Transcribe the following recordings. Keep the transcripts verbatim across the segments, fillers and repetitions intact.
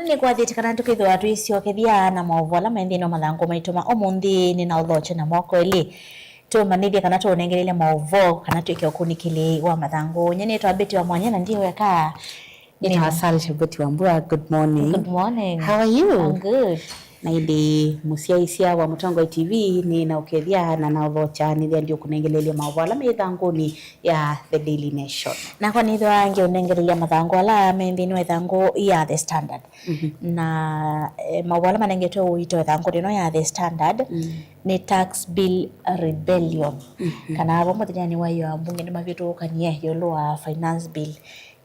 Nĩkwathĩte kana tũkĩthĩwa twĩsyokethya na maũvoo ala me nthĩnĩ wa mathangũ maitũ ma ũmũnthĩ. Nĩ na ũthokye na moko elĩ. Tũmanyĩthye kana tũũnengelele maũvoo kana twĩke ũkunĩkĩli wa mathangũ. Nyie nĩtwa Betty wa Mwanya na ndiĩ weka. Nĩtawa Salsha Betty Wambua. Good morning. Good morning. How are you? I'm good. Na ĩndĩ mũsyaĩĩsya wa Mũtongoi T V nĩ na ũkethya na na ũthokya nĩthĩa ndiũkũnengelelya maũvoo ala me ĩthangũnĩ ya The Daily Nation. Nakwa nĩthĩwa ngĩũnengelelya mathangũ ala me nthĩnĩ wa ĩthangũ ya The Standard. Mhm. Na eh, maũvoo ala manengetwe ũito ĩthangũnĩ ĩno ya The Standard, mm, nĩ tax bill rebellion. Mhm. Kana vo mũthenyanĩ wa io ambunge nĩmavĩtũkanie ĩũlũ wa finance bill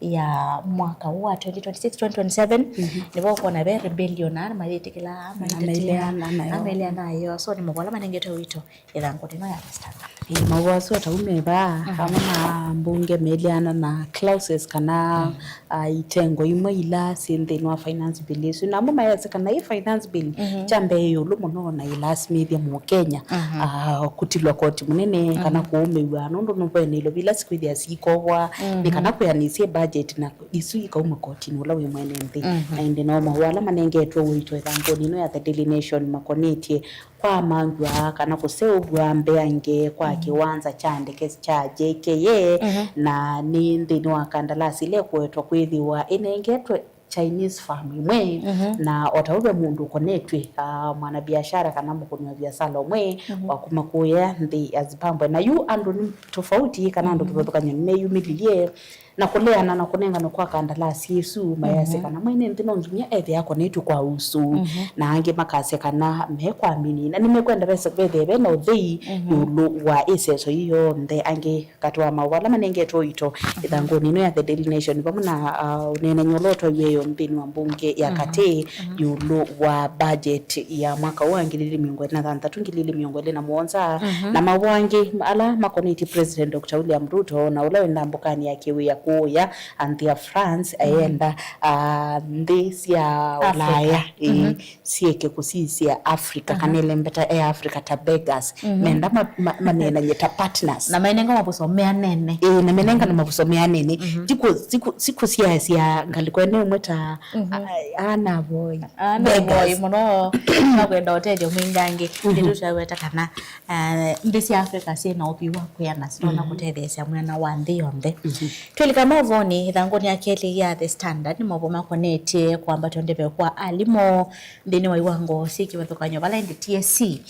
ya mwaka ũũ wa twenty twenty-six, twenty twenty-seven. Mhm. Nĩvo ũkwona ve rebellion, ana mayĩtĩkĩla, na maitetea, meleana nayo, na meleana nayo. So nĩ maũvoo ala manengetwe ũito ĩthangũnĩ ĩno ya The Standard. Ĩĩ, maũvoo asu atau me vaa, mhm, amwe ma mbunge meleana na clauses kana, mm, ah, itengo imwe ila syĩ nthĩnĩ wa finance bill ĩsu. Na amwe mayasya kana ĩ finance bill, mhm, kya mbee ĩũlũ mũno na ĩlasimĩthya Mũkenya, mhm, ah, kũtilwa koti mũnene kana, mhm, kũũmĩw'a, nũndũ nũvene ilovi ila sikwĩthĩa siikovwa, mhm, nĩ kana kwĩanĩsye budget na isu ikauma kotinĩ ũla wĩ mwene nthĩ. Mhm. Na ĩndĩ no maũvoo ala manengetwe ũito ĩthangũnĩ ĩno ya The Daily Nation makonetye kwa mangw'a kana kũseũvw'a mbeange kwa, mhm, kĩwanza kya ndeke kya J K A, mhm, na nĩ nthĩnĩ wa kandalasi ĩla ĩkũetwa kwĩthĩwa ĩnengetwe Chinese firm ĩmwe, mhm, na o ta ũu ve mũndũ ũkonetw'e, ah, mwanabiashara kana mũkũni wa viasala ũmwe, mhm, wa kuma kũya nthĩ ya Zimbabwe. Na yu andũ nĩ tofauti kana andũ, mhm, kĩvathũkany'o nĩmeyumĩlilye na kũleana na kũnengana kwa kandalasi ĩsu, mayasya, mhm, kana mwene nthĩ no nginya ethĩe akonetw'e kwa usu, mhm, na angĩ makasya kana mekwamini na nĩmekwenda vethĩe ve na ũthei, mhm, ĩũlũ wa ĩseso ĩĩ yonthe. Angĩ katĩ wa maũvoo ala manengetwe ũito, mhm, ĩthangũnĩ ĩno ya The Daily Nation vamwe na, uh, ũneenany'a ũla ũtwaiwe ĩyo nthĩnĩ wa mbunge ya, mhm, katĩ, mhm, ĩũlũ wa budget ya mwaka ũũ wa ngili ili mĩongo ĩlĩ na thanthatũ, ngili ili mĩongo ĩlĩ na mũonza, mhm, na maũvoo angĩ ala makonetye President Doctor William Ruto na ũla wĩ nthambũkanĩ ya kĩwĩa kũũya nthĩ ya France, mhm, ayenda, ah, nthĩ sya Africa. Ũlaya, ĩĩ, mhm, syĩke kũsisya Africa, mhm, kana ĩlembeta e Africa ta beggars. Mhm. Menda ma-, ma-, maneenany'e ta partners. Na mainenga mavuso meanene. Ĩĩ, na menengana, mhm, mavuso meanene. Mhm. Ti kũ-, ti kũ-, ti kũsyaĩsya ngalĩko ene ũmwe ta, mhm, a-, a-, ana avoi. Ana beggars. Avoi mũno, makwenda ũtethyo mwingangĩ. Mhm. Nĩtũtaweta kana, eh, nthĩ sya Africa syĩ na ũthwii wa kwĩana sitonya, mhm, kũtetheesya mwena wa nthĩ yonthe. Mhm. Twĩlika maũvoonĩ, ĩthangũnĩ ya kelĩ ya The Standard, nĩ maũvoo makonetye kwambatw'a ndeve kwa alimũ nthĩnĩ wa iwango syĩ kĩvathũkany'o vala ĩndĩ T S C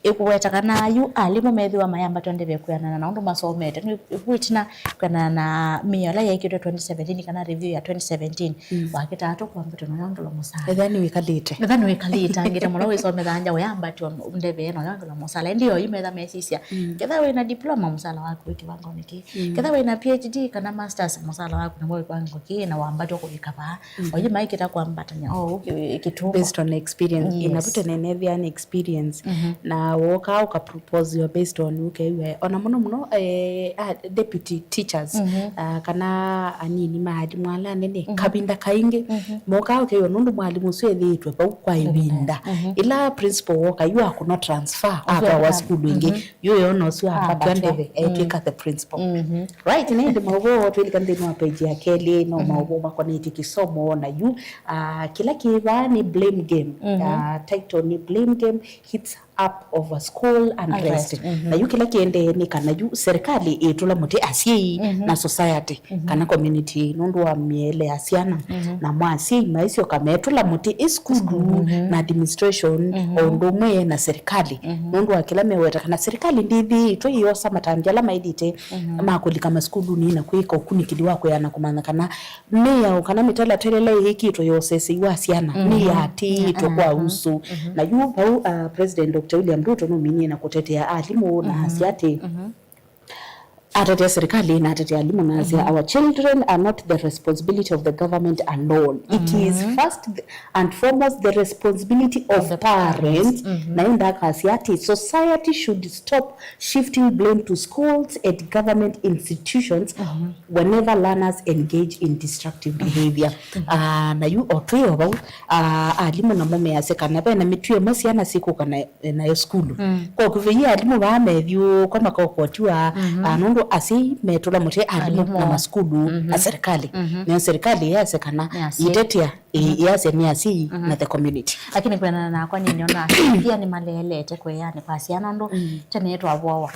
ĩkũweta kana yu alimũ methĩwa mayambatw'a ndeve kwĩanana na ũndũ masomete. Nĩ ĩtina kwĩanana na mĩao ĩla yeekĩtwe twenty seventeen kana review ya twenty seventeen, mm, wa kĩtatũ kwambatw'a na ũyongela mũsaala. Ethĩwa nĩwĩkalĩte. Ethĩwa nĩwĩkalĩte, angĩte mũno wĩsomethangya ũyambatw'a ndeve na ũyongela mũsaala. Ĩndĩ oyu metha mesisya, mm, ketha wĩna diploma mũsaala waku wĩ kĩwangonĩ kĩĩ. Mm. Ketha wĩna P H D kana masters, mũsaala waku nĩw'o wĩ kĩwango kĩĩ na wambatw'a kũvika vaa. Mhm. Oyu maikĩta kwambatany'a o ũu kĩ-, kĩtũmo. Based on experience. Yes. Ĩna vute nene ethĩwa nĩ experience. Mhm. Na wokaa ũka propose yo based on ũkew'a. Ona mũno mũno, eh, ah, deputy teachers, mhm, ah, kana anini ma alimũ ala anene, mhm, kavinda kaingĩ, mhm, mokaa ũkew'a nũndũ mwalimũ ũsu ethĩĩtwe vau kwa ĩvinda. Ĩvinda. Mhm. Ĩla principal woka, yu akũnwa transfer, atwawa sukulu ĩngĩ. Mhm. Yu yona ũsu ambatw'a ndeve, mm, etw'ĩka the principal. Mhm. Right, na ĩndĩ maũvoo twĩlika nthĩnĩ wa page ya kelĩ, no, mhm, maũvoo makonetye kĩsomo na yu, ah, kĩla kĩ vaa nĩ blame game. Mhm. Ah, title nĩ blame game hits up over school unrest. Unrest, mhm. Na yu kĩla kĩendee nĩ kana yu serikali ĩtũla mũtĩ asyai, mhm, na society, mhm, kana community nũndũ wa mĩele ya syana. Mhm. Na mwa asyai maisyoka metũla mũtĩ ĩ sukulu, mhm, na administration, mhm, o ũndũ ũmwe na serikali. Mhm. Nũndũ wa kĩla meweta kana serikali ndĩthĩĩtwe ĩyosa matambya ala maĩlĩte, mhm, ma kũlika masukulunĩ na kwĩka ũkunĩkĩli wa kwĩana kũmanya kana mĩao kana mĩtalatala ĩla ĩĩkĩtwe ya ũsesei wa syana, mhm, nĩyatĩĩtwe kwa, mhm, usu. Mhm. Na yu vau, uh, President Doctor William Ruto nũminie na kũtetea alimũ na, mhm, asya atĩ, mhm, atetea serikali na atetea alimũ na asya, mhm, "Our children are not the responsibility of the government alone. It is, mhm, first and foremost the responsibility of, of the parents." Parents. Mhm. Na ĩndĩ akasya atĩ society should stop shifting blame to schools and government institutions, mhm, whenever learners engage in destructive behavior. Mhm. Ah, na yu o twĩ o vau, ah, alimũ namo measya kana vena mĩtuo ĩmwe syana syĩkũka na, nayo sukulu. Mm. Kwa kũvĩia alimũ vaa methyũũka makokotiwa, mhm, ah, nũndũ asyai metũla mũtĩ alimũ, alimũ, na masukulu, mhm, a serikali. Mhm. Nĩyo serikali yasya kana, yes, yĩtetea Ĩĩ, ĩasya nĩ asyai na the community. Lakini kwĩanana nakwa nyie nĩona pia nĩmaleelete kũeanĩ kwa syana ũndũ tene twavoawa.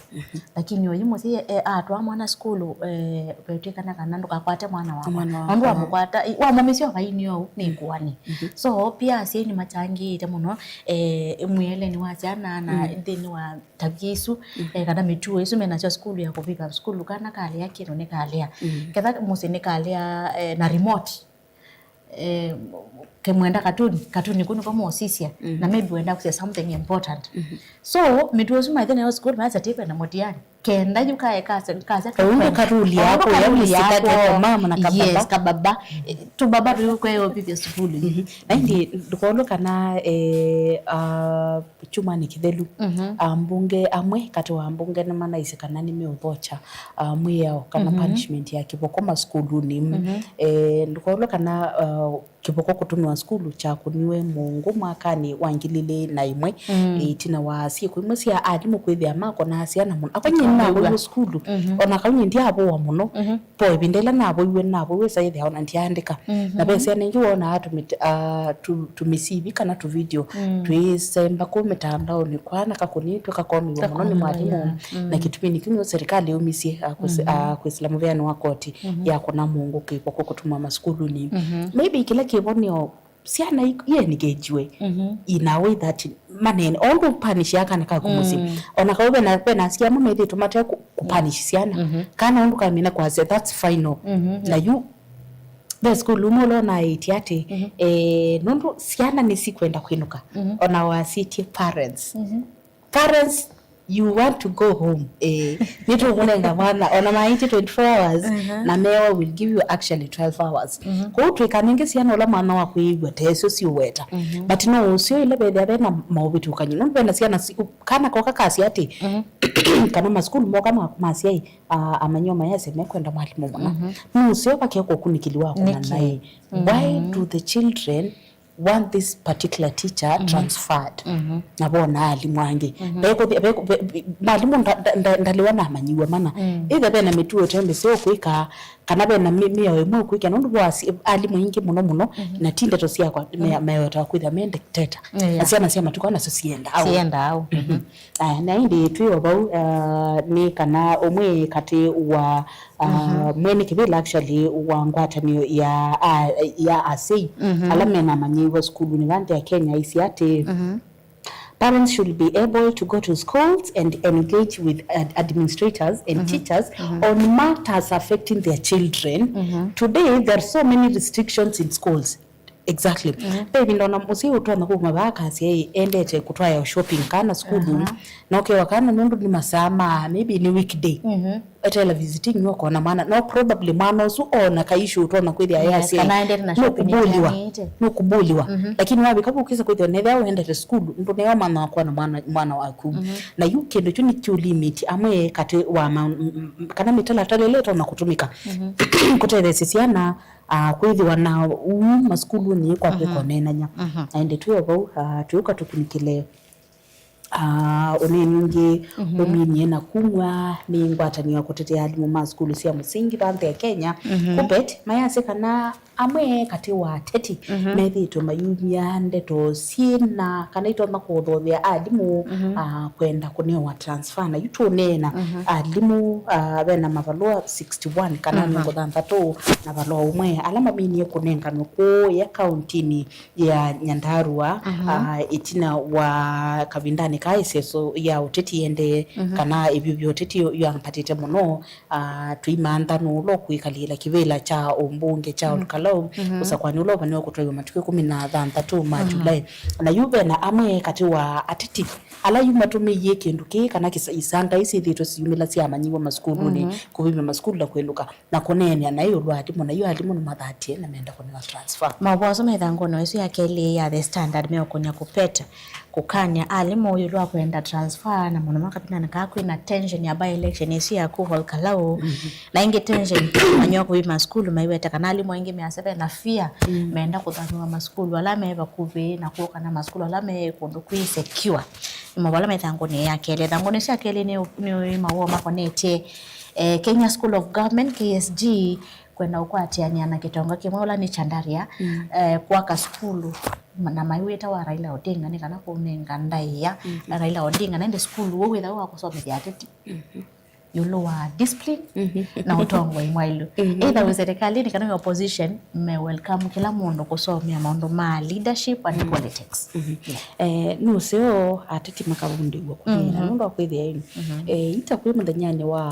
Lakini oyu mũsyai e, atwaa mwana sukulu, e, vetwĩkana kana ndũkakwate mwana wakwa. Mwana wakwa. Nũndũ wamũkwata, i-, wamũmĩsya o vainĩ ou nĩ ngũanĩ. So pia asyai nĩmachangĩĩte mũno, e, mwĩeleni wa syana na nthĩnĩ wa tavia isu, e, kana mĩtuo ĩsu menasyo sukulu ya kũvika sukulu, kana kalea kĩndũ nĩkalea. Ketha mũsyĩ nĩkalea, e, na remote, eh, kemwenda katuni, katuni kũu nĩko mosisya, na maybe wenda kũsya something important. So mĩtuo ĩsu maithe nayo sukulu maasya tikwenda mũtiani. Kenda yu kae kasya, kasya ũndũ katũlia ako, ya mama na kababa. Yes, kababa. Eh, tũbaba tũyũkwea ũvithya sukulu. Na ĩndĩ ndũkolwe kana, eh, ah, kyumwanĩ kĩthelu, ambunge amwe katĩ wa ambunge nĩmanaisye kana nĩmeũthokya, ah, mwĩao kana punishment ya kĩvoko masukulunĩ. Eh, ndũkolwe kana, ah, kĩvoko kũtũmĩwa sukulu kyakũniwe mũũngũ mwakanĩ wa ngili ilĩ na ĩmwe, ĩtina wa syĩko imwe sya alimũ kwĩthĩa makonaa syana mũno. Akwa nyie nĩnavoiwe sukulu, ona kau nyie ndyavowa mũno, po ĩvinda ĩla navoiwe, navoiwe saĩthĩa ona ndyaandĩka. Na ve syana ingĩ wonaa tũmit-, ah, tũ-, tũmĩsivi kana tũvideo twĩsemba kũu mĩtandaonĩ, kwana kakũnĩtw'e kakomĩw'a mũno nĩ mwalimũ. Na kĩtuminĩ kĩu nĩyo serikali yaumisye, ah, kwĩs-, ah, kwĩsĩla mũveanĩ wa koti ya kũna mũũngũ kĩvoko kũtũmwa masukulunĩ. Maybe kĩla kĩvoneo syana i-, iengagejiwe in a way that manene, o ũndũ ũpanishaa kana kaku mũsyĩ. Ona kau vena, vena asyai amwe methĩĩtwe mate kũ-, kũpanish syana. Kana ũndũ kamina kwasya, that's final. Na yu, ve sukulu ũmwe ũla ũnaĩtye atĩ, eh, nũndũ syana nĩsikwenda kwĩnũka, ona wasĩtye parents. Parents, you want to go home. Eh, nĩtũkũnenga mwana, ona maĩtye twenty-four hours, na mewa will give you actually twelve hours. Kwoou twĩkanenge syana ũla mwana waku ĩw'a ta ĩsyo siũweta. But no ũseo ĩla vethĩa vena maũvĩtũkany'o. Nũndũ vena syana si-, kana koka kasya atĩ, kana masukulu moka ma, ma asyai, a-, amanyĩw'a mayasya mekwenda mwalimũ mũna. Nũseo vakekwa ũkunĩkĩli wa kũna naĩ. Why do the children want this particular teacher transferred? Na vona alimũ angĩ. Vekũthi-, ve-, ve-, ve-, mwalimũ nda-, nda-, nda-, ndalĩwa namanyĩw'a mana. Either vena mĩtuo ĩte mĩseo kwĩka, kana vena mĩ-, mĩao ĩmwe kwĩka, nũndũ wa si-, alimũ aingĩ mũno mũno, na ti ndeto syakwa, me-, meotawa kwĩthĩa me dictator. Na syana sya matukũ aa nasyo siendaa. Siendaa. Aya, na ĩndĩ twĩ o vau, ah, nĩ kana ũmwe katĩ wa, ah, mwene kĩvĩla actually wa ngwatanĩo ya, ah, ya asyai ala mena amanyĩw'a sukulunĩ va nthĩ ya Kenya aisye atĩ, parents should be able to go to schools and engage with ad-, administrators and teachers on matters affecting their children. Today there are so many restrictions in schools. Exactly. Ve ĩvinda ona mũsyai ũtonya kuma vaa akasya ĩ, endete kũtwaĩa shopping kana sukulu, na ũkewa kana nũndũ nĩ masaa ma, maybe nĩ weekday. Etela visiting nĩũkona mwana. No probably mwana ũsu ona ka issue ũtonya kwĩthĩa yasya nũkũbũliwa. Nũkũbũliwa. Lakini wavika vau ũkĩsa kwĩthĩa nethĩa ũendete sukulu, ndũnewa mwana wakwa na mwana, mwana waku. Na yu kĩndũ kyu nĩ kyu limit amwe katĩ wa ma-, m-, m-, kana mĩtalatala ĩla ĩtonya kũtũmĩka kũtetheesya syana ah, kwĩthĩwa na ũu masukulunĩ kwa kwĩka ũneenany'a. Na ĩndĩ twĩ o vau, ah, twĩũka tũkunĩkĩle, ah, ũneeni ũngĩ ũminie na kumw'a nĩ ngwatanĩo ya kũtetea alimũ ma sukulu sya mũsingi va nthĩ ya Kenya, KUPPET, mayasya kana amwe katĩ wa ateti methĩĩtwe mayumya ndeto syĩ na kana itonya kũthothea alimũ, ah, kwenda kũnewa transfer. Na yu tũneena alimũ, ah, vena mavalũa sixty-one kana mĩongo thanthatũ na valũa ũmwe ala maminie kũnenganwe kũũya kauntinĩ ya Nyandarua, ah, ĩtina wa kavindanĩ ka ĩseso ya ũteti ĩendee, kana ĩvyũ vya ũteti yambatĩte mũno, ah, tũimantha nũũ ũla ũkwĩkalĩla kĩvĩla kya ũmbunge kya Ol Kalou, ũsakũani ũla ũvanĩwe kũtwaiwa matukũ ĩkũmi na thanthatũ ma Julai. Na yu vena amwe katĩ wa ateti ala yu matũmĩie kĩndũ kĩĩ kana kĩsa-, isanga ii syĩthĩĩtwe siyumĩlasya amanyĩw'a masukulunĩ, kũvĩvya masukulu na kwĩlũka na kũneenea na ĩũlũ wa alimũ, na yu alimũ nĩmathatie na menda kũnewa transfer. Maũvoo asu me ĩthangonĩ ĩsu ya kelĩ ya The Standard meũkũny'a KUPPET kũkany'a alimũ ĩũlũ wa kwenda transfer, na mũno makavindanĩ kaa kwĩna tension ya by-election ĩsu ya kũu Ol Kalou. Na ĩngĩ tension manyĩwa kũvima masukulu maiwete kana alimũ aingĩ measya vena fear, menda kũthamĩwa masukulu ala me vakuvĩ na kũka na masukulu ala me kũndũ kwĩ secure. Nĩ maũvoo ala me ĩthangonĩ ya kelĩ. Ĩthangonĩ ĩsu ya kelĩ nĩ, nĩ maũvoo makonetye, eh, Kenya School of Government, K S G, kwenda ũkwatĩanĩa na kĩtonga kĩmwe, ũla nĩ Chandaria, mm, eh, kwaka sukulu na maiwĩta wa Raila Odinga nĩ kana kũnenga ndaĩa, mm, na Raila Odinga, na ĩndĩ sukulu ũũ wĩthĩwa wa kũsomethya ateti, mm-hmm, ĩũlũ wa discipline, mm-hmm, na ũtongoi mwaĩlu. Mm-hmm. Either wĩ serikalini kana wĩ opposition, me welcome kĩla mũndũ kũsomea maũndũ ma leadership and, mm-hmm, politics. Mm-hmm. Yeah. Eh, nũseo ateti makavundĩw'a kũthĩna, mm-hmm, nũndũ wa kwĩthĩa ĩno. Mm-hmm. Eh, ita kwĩ mũthenyanĩ wa,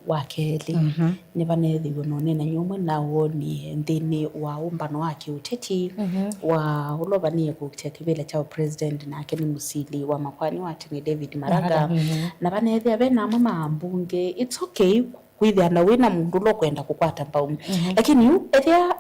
wa kelĩ, mm-hmm, nĩvaneethĩiwe na ũneenany'a ũmwe na woni nthĩnĩ wa ũmbano wa kĩũteti, mhm, wa ũla ũvanĩĩe kũkita kĩvĩla kya president, nake nĩ mũsili wa makoani wa tene David Maraga. Maraga, mhm. Na vaneethĩa ve na amwe ma ambunge, it's okay kwĩthĩa na wĩ na mũndũ ũla ũkwenda kũkwata mbau. Mhm. Lakini yu ethĩa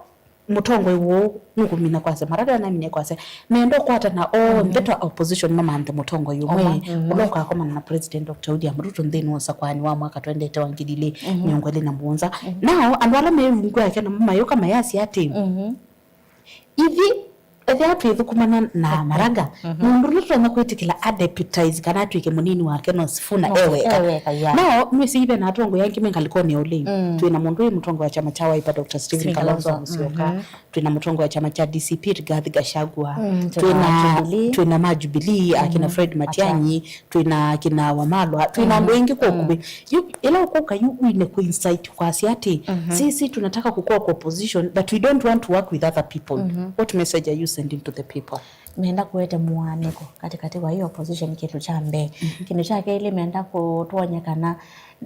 mũtongoi woo nũkũmina kwasya, Maraga naminie kwasya, meenda ũkwatana onthe, mhm, ta opposition mamanthe mũtongoi ũmwe, ũmwe, mhm, ũla ũkakomana na President Doctor William Ruto nthĩnĩ wa ũsakũani wa mwaka twendete wa ngili ilĩ mĩongo ĩlĩ na mũonza. Mhm. Nao andũ ala me rungu yake namo mayũka mayasya atĩ, mhm, ithi ethĩa twĩthũkũmana na Maraga, mhm, mũndũ ũla tũtonya kwĩtĩkĩla a deputize kana atw'ĩke mũnini wake no Sifuna, no, e weka. E weka, yeah. Nao nwĩsĩ ve na atongoi angĩ me ngalĩkonĩ ya ũlei. Mm. Twĩ na mũndũ wĩ mũtongoi wa kyama kya Wiper, Doctor Stephen Kalonzo Musyoka. Mhm. Twĩ na mũtongoi wa kyama kya D C P, Rigathi Gachagua. Mm, twĩ na, twĩ na ma Jubilee, akina Fred Matiang'i, twĩ na akina Wamalwa, twĩ na andũ aingĩ kwa ũkuvĩ. Yu, ĩla ũkũka yu wine kũ incite kwasya atĩ, mhm, sisi tunataka kukua kwa opposition, but we don't want to work with other people. Mhm. What message are you sending to the people? Meenda kũete mũaanĩko katĩkatĩ wa ĩ opposition, kĩndũ kya mbee. Mhm. Kĩndũ kya kelĩ, meenda kũtwony'a kana,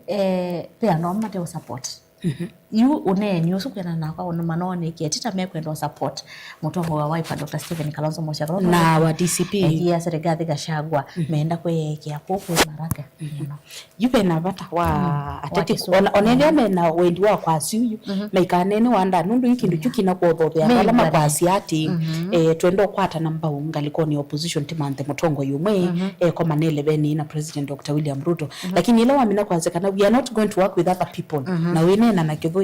eh, ve andũ amwe mate ũ support. Mhm. Yu ũneeni ũsu kwĩana nakwa ũndũ manoonĩkie, ti ta mekwenda ũ support mũtongoi wa Wiper, Doctor Stephen Kalonzo Musyoka, na wa D C P. Yes, Rigathi Gachagua, mhm, meenda kwĩekea kũu kwĩ Maraga, mhm, you know. Yu ve na vata wa, mm, ateti, wa kĩsũngũ, ona, ona ethĩa, mhm, me na wendi wa kwasya yu, mhm, maikaneene wanda, nũndũ yu kĩndũ kyu kina kwothothea andũ ala makwasya atĩ, mhm, eh, twenda ũkwatana mbau ngalĩkonĩ ya opposition, tũmanthe mũtongoi ũmwe, mhm, eh, komane elevenĩ na President Doctor William Ruto. Mhm. Lakini ĩla wamina kwasya kana we are not going to work with other people, mhm, na wĩneena na kĩthũi,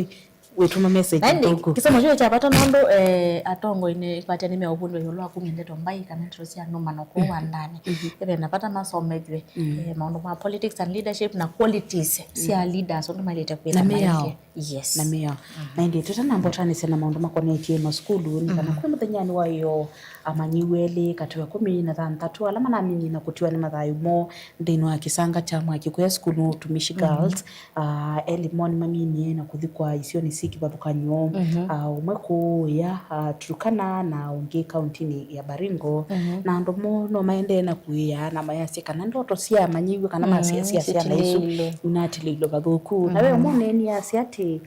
wĩtũma message nthũku. Na ĩndĩ kĩsomo kĩu kya vata nũndũ, eh, atongoi nĩ kwatya nĩmeũvundwa ĩũlũ wa kumya ndeto mbai kana ndeto sya nũmano kũu, mhm, wandanĩ. Mhm. Ĩve na vata masomethw'e, mm, eh, maũndũ ma politics and leadership na qualities sya, mm, leaders ũndũ maĩlĩte kwĩtha. Na mĩao. Mailye. Yes. Na mĩao. Mhm. Na ĩndĩ tũtanamba ũtanĩsya na maũndũ makonetye masukulu, nĩ kana, mhm, kwĩ mũthenyanĩ wa ĩyoo, amanyĩw'a elĩ katĩ wa ĩkũmi na thanthatũ ala manaminie na kũtiwa nĩ mathayũ moo nthĩnĩ wa kĩsanga kya Mwaki Kuya Sukulu na Utumishi, mhm, Girls. Ah, elĩ moo nĩmaminie na kũthikwa isionĩ syĩ kĩvathũkany'o. Mhm. Ah, ũmwe kũũya, ah, Turkana na ũngĩ kauntinĩ ya Baringo. Mhm. Na andũ moo no maendee na kũĩa na mayasya kana ndoto sya amanyĩw'a kana, mm, masya sya syana isu, sitileilwe, inatileilwe vathũku. Na ve, mhm, ũmwe ũneeni asya atĩ,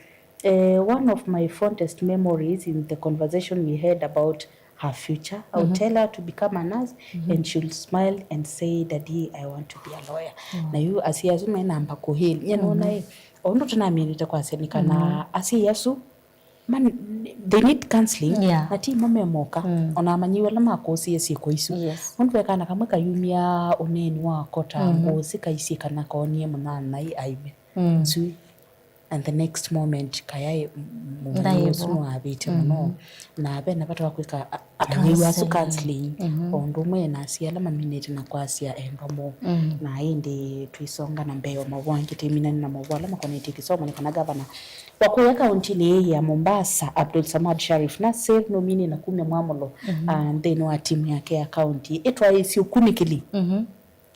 eh, one of my fondest memories in the conversation we had about her future. I would, mhm, tell her to become a nurse, mhm, and she'll smile and say, "Daddy, I want to be a lawyer." Mm. Na yu asyai asu menamba kũhĩl. Nye nona, mhm, ĩ, o ũndũ tũnamienete kwasya nĩ kana, mhm, asyai asu, man, they need counseling, yeah, na ti mo memoka. Mm. Ona amanyĩw'a ala makũsie syĩko isu. Yes. Nũndũ ve kana kamwe kayumya ũneeni wa kota, mhm, ngũsĩ kaisye kana koonie mũnyanyae aive. Mm. Nzui. And the next moment, kaya mũmanyĩw'a ũsu nĩwavĩte mũno. Mm. Na ve na vata wa kwĩka a-, amanyĩw'a asu counseling, counseling, mhm, o ũndũ ũmwe na asyai ala maminĩte na kwasya endwa moo. Mm. Na ĩndĩ tũisonga na mbee wa maũvoo angĩ, tũiminane na maũvoo ala makonetye kĩsomo, nĩ kana gavana wa kũya kauntinĩ ĩĩ ya Mombasa, Abdul Samad Sharif Nassir, nũminie na kumya mwamũlo, mhm, ah, nthĩnĩ wa timu yake ya kaunti ĩtwaĩĩsye ũkunĩkĩli. Mhm.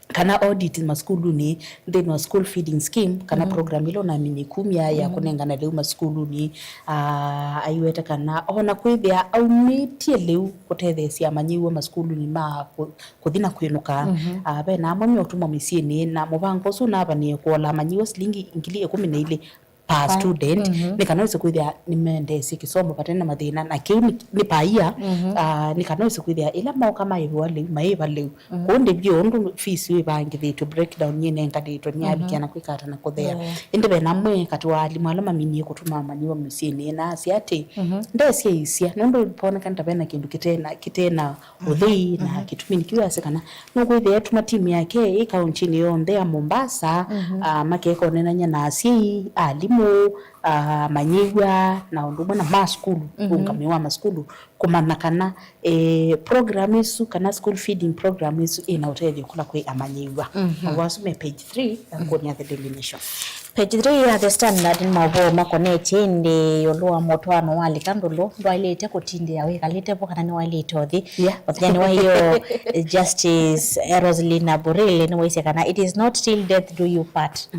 Kana audit masukulunĩ nthĩnĩ wa school feeding scheme, kana, mhm, program ĩla ũnaminie kumya ya, mhm, kũnengana lĩu masukulunĩ, ah, aiweta kana ona kwĩthĩa aumĩtye lĩu kũtetheesya amanyĩw'a masukulunĩ ma kũ-, kũthi na kwĩnũka, mhm, ah, ve na amwe meũtũmwa mĩsyĩnĩ, na mũvango ũsu ũnavanĩe kũola amanyĩw'a silingi ngili ĩkũmi na ilĩ per student, mhm, nĩ kana wĩse kwĩthĩa nĩmendeesye kĩsomo vate na mathĩna, na kĩu nĩ, nĩ per year, mhm, ah, nĩ kana wĩse kwĩthĩa ĩla moka maĩvĩwa lĩu, maĩva lĩu. Mhm. Kũu ndĩ vyũ ũndũ fees wĩvangĩthĩtw'e, breakdown yĩnenganĩtwe nĩ, mhm, avikĩa na kwĩka ata na kũthea. Yeah. Ĩndĩ ve na amwe katĩ wa alimũ ala maminie kũtũma amanyĩw'a mĩsyĩnĩ, na asya atĩ, mhm, ndesyaĩĩsya nũndũ voneka ta ve na kĩndũ kĩte na, kĩte na, mhm, ũthei, na, mhm, kĩtumi nĩkĩu asya kana nũkwĩthĩa etuma timu yake ĩ kauntinĩ yonthe ya Mombasa, mhm, ah, makeka ũneenany'a na asyai, alimũ, uh, amanyĩw'a na ũndũ ũmwe na ma sukulu, ũũngamĩi wa masukulu, kũmanya kana eh, program ĩsu kana school feeding program ĩsu ĩna ũtethyo kũla kwĩ amanyĩw'a. Maũvoo asu me page three ya ngũni ya The Daily Nation. Page three ya The Standard nĩ maũvoo makonetye ĩndĩ ĩũlũ wa mũtwaano wa lika ndũlũ ndwaĩlĩte kũtindĩa wĩkalĩte vo kana nĩwaĩlĩte ũthi. Yeah. Mũthenyanĩ wa ĩyo, Justice Roslyn Aburil nĩwaisye kana it is not till death do you part.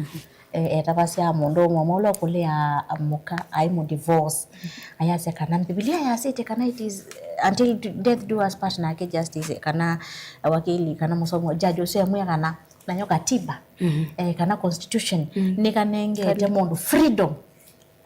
Eh, etavasya mũndũ ũmwe ũla ũkũlea mũka aimũ divorce. Ayasya kana Mbivilia yasĩte kana it is until death do us part, nake Justice kana wakili kana mũsomi wa judge ũsu emwĩa kana nayo katiba, eh, kana constitution nĩkanengete mũndũ freedom.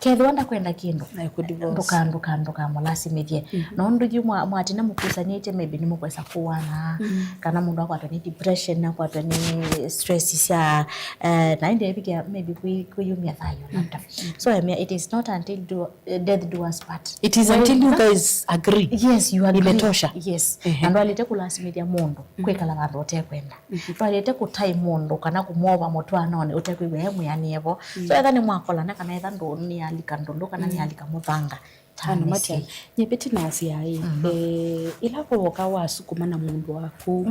Kethĩwa ndakwenda kĩndũ, na ĩkũ divorce. Ndũka, ndũka, ndũkamũlasimĩthye. Nũndũ yu mwa-, mwatina mũkwĩsanĩtye, maybe nĩmũkwesa kũana, kana mũndũ akwatwa nĩ depression, akwatwa nĩ stress sya, eh, na ĩndĩ evikĩa maybe kwĩ-, kwĩyumya thayũ labda. So, I mean, it is not until do, eh, death do us part. It is until you guys agree. Yes, you agree. Imetosha. Yes. Na ndwaĩlĩte kũlasimĩthya mũndũ kwĩkala vandũ ũtekwenda. Ndwaĩlĩte kũtai mũndũ kana kũmwova mũtwaanonĩ ũtekwĩw'a e mwĩanĩe vo. So, etha nĩmwakolana kana etha ndũ-, nĩalika ndũlũ kana nĩalika mũthanga, tanĩsye. Nyie vĩtĩ nasyaa ĩ, eh, ĩla wooka wasukuma na mũndũ waku,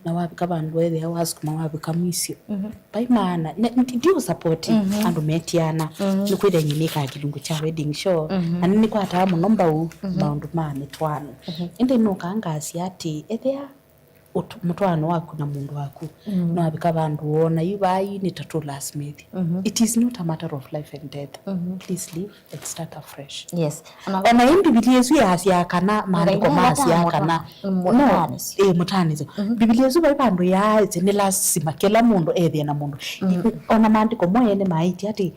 na wavika vandũ wethĩa wasukuma wavika mwisyo. Vai maana, ne-, ndi-, ndi ũsapoti andũ metiana, nĩkwĩthĩa nyie nĩkaa kĩlungu kya wedding show, na nĩnĩkwataa mũno mbau maũndũ ma mĩtwaano. Ĩndĩ nũkaa ngasya atĩ, ethĩa ũt-, mũtwaano waku na mũndũ waku, nĩwavika vandũ woona yu vai nĩ ta tũlasimĩthye. It is not a matter of life and death. Please leave and start afresh. Yes. Ona ĩ Mbivilia ĩsu yasyaa kana maandĩko masyaa kana, no, ĩ, mũtaanĩsyo. Mbivilia ĩsu vai vandũ yaaĩtye nĩ lasima kĩla mũndũ ethĩe na mũndũ. Ona maandĩko mo ene maĩtye atĩ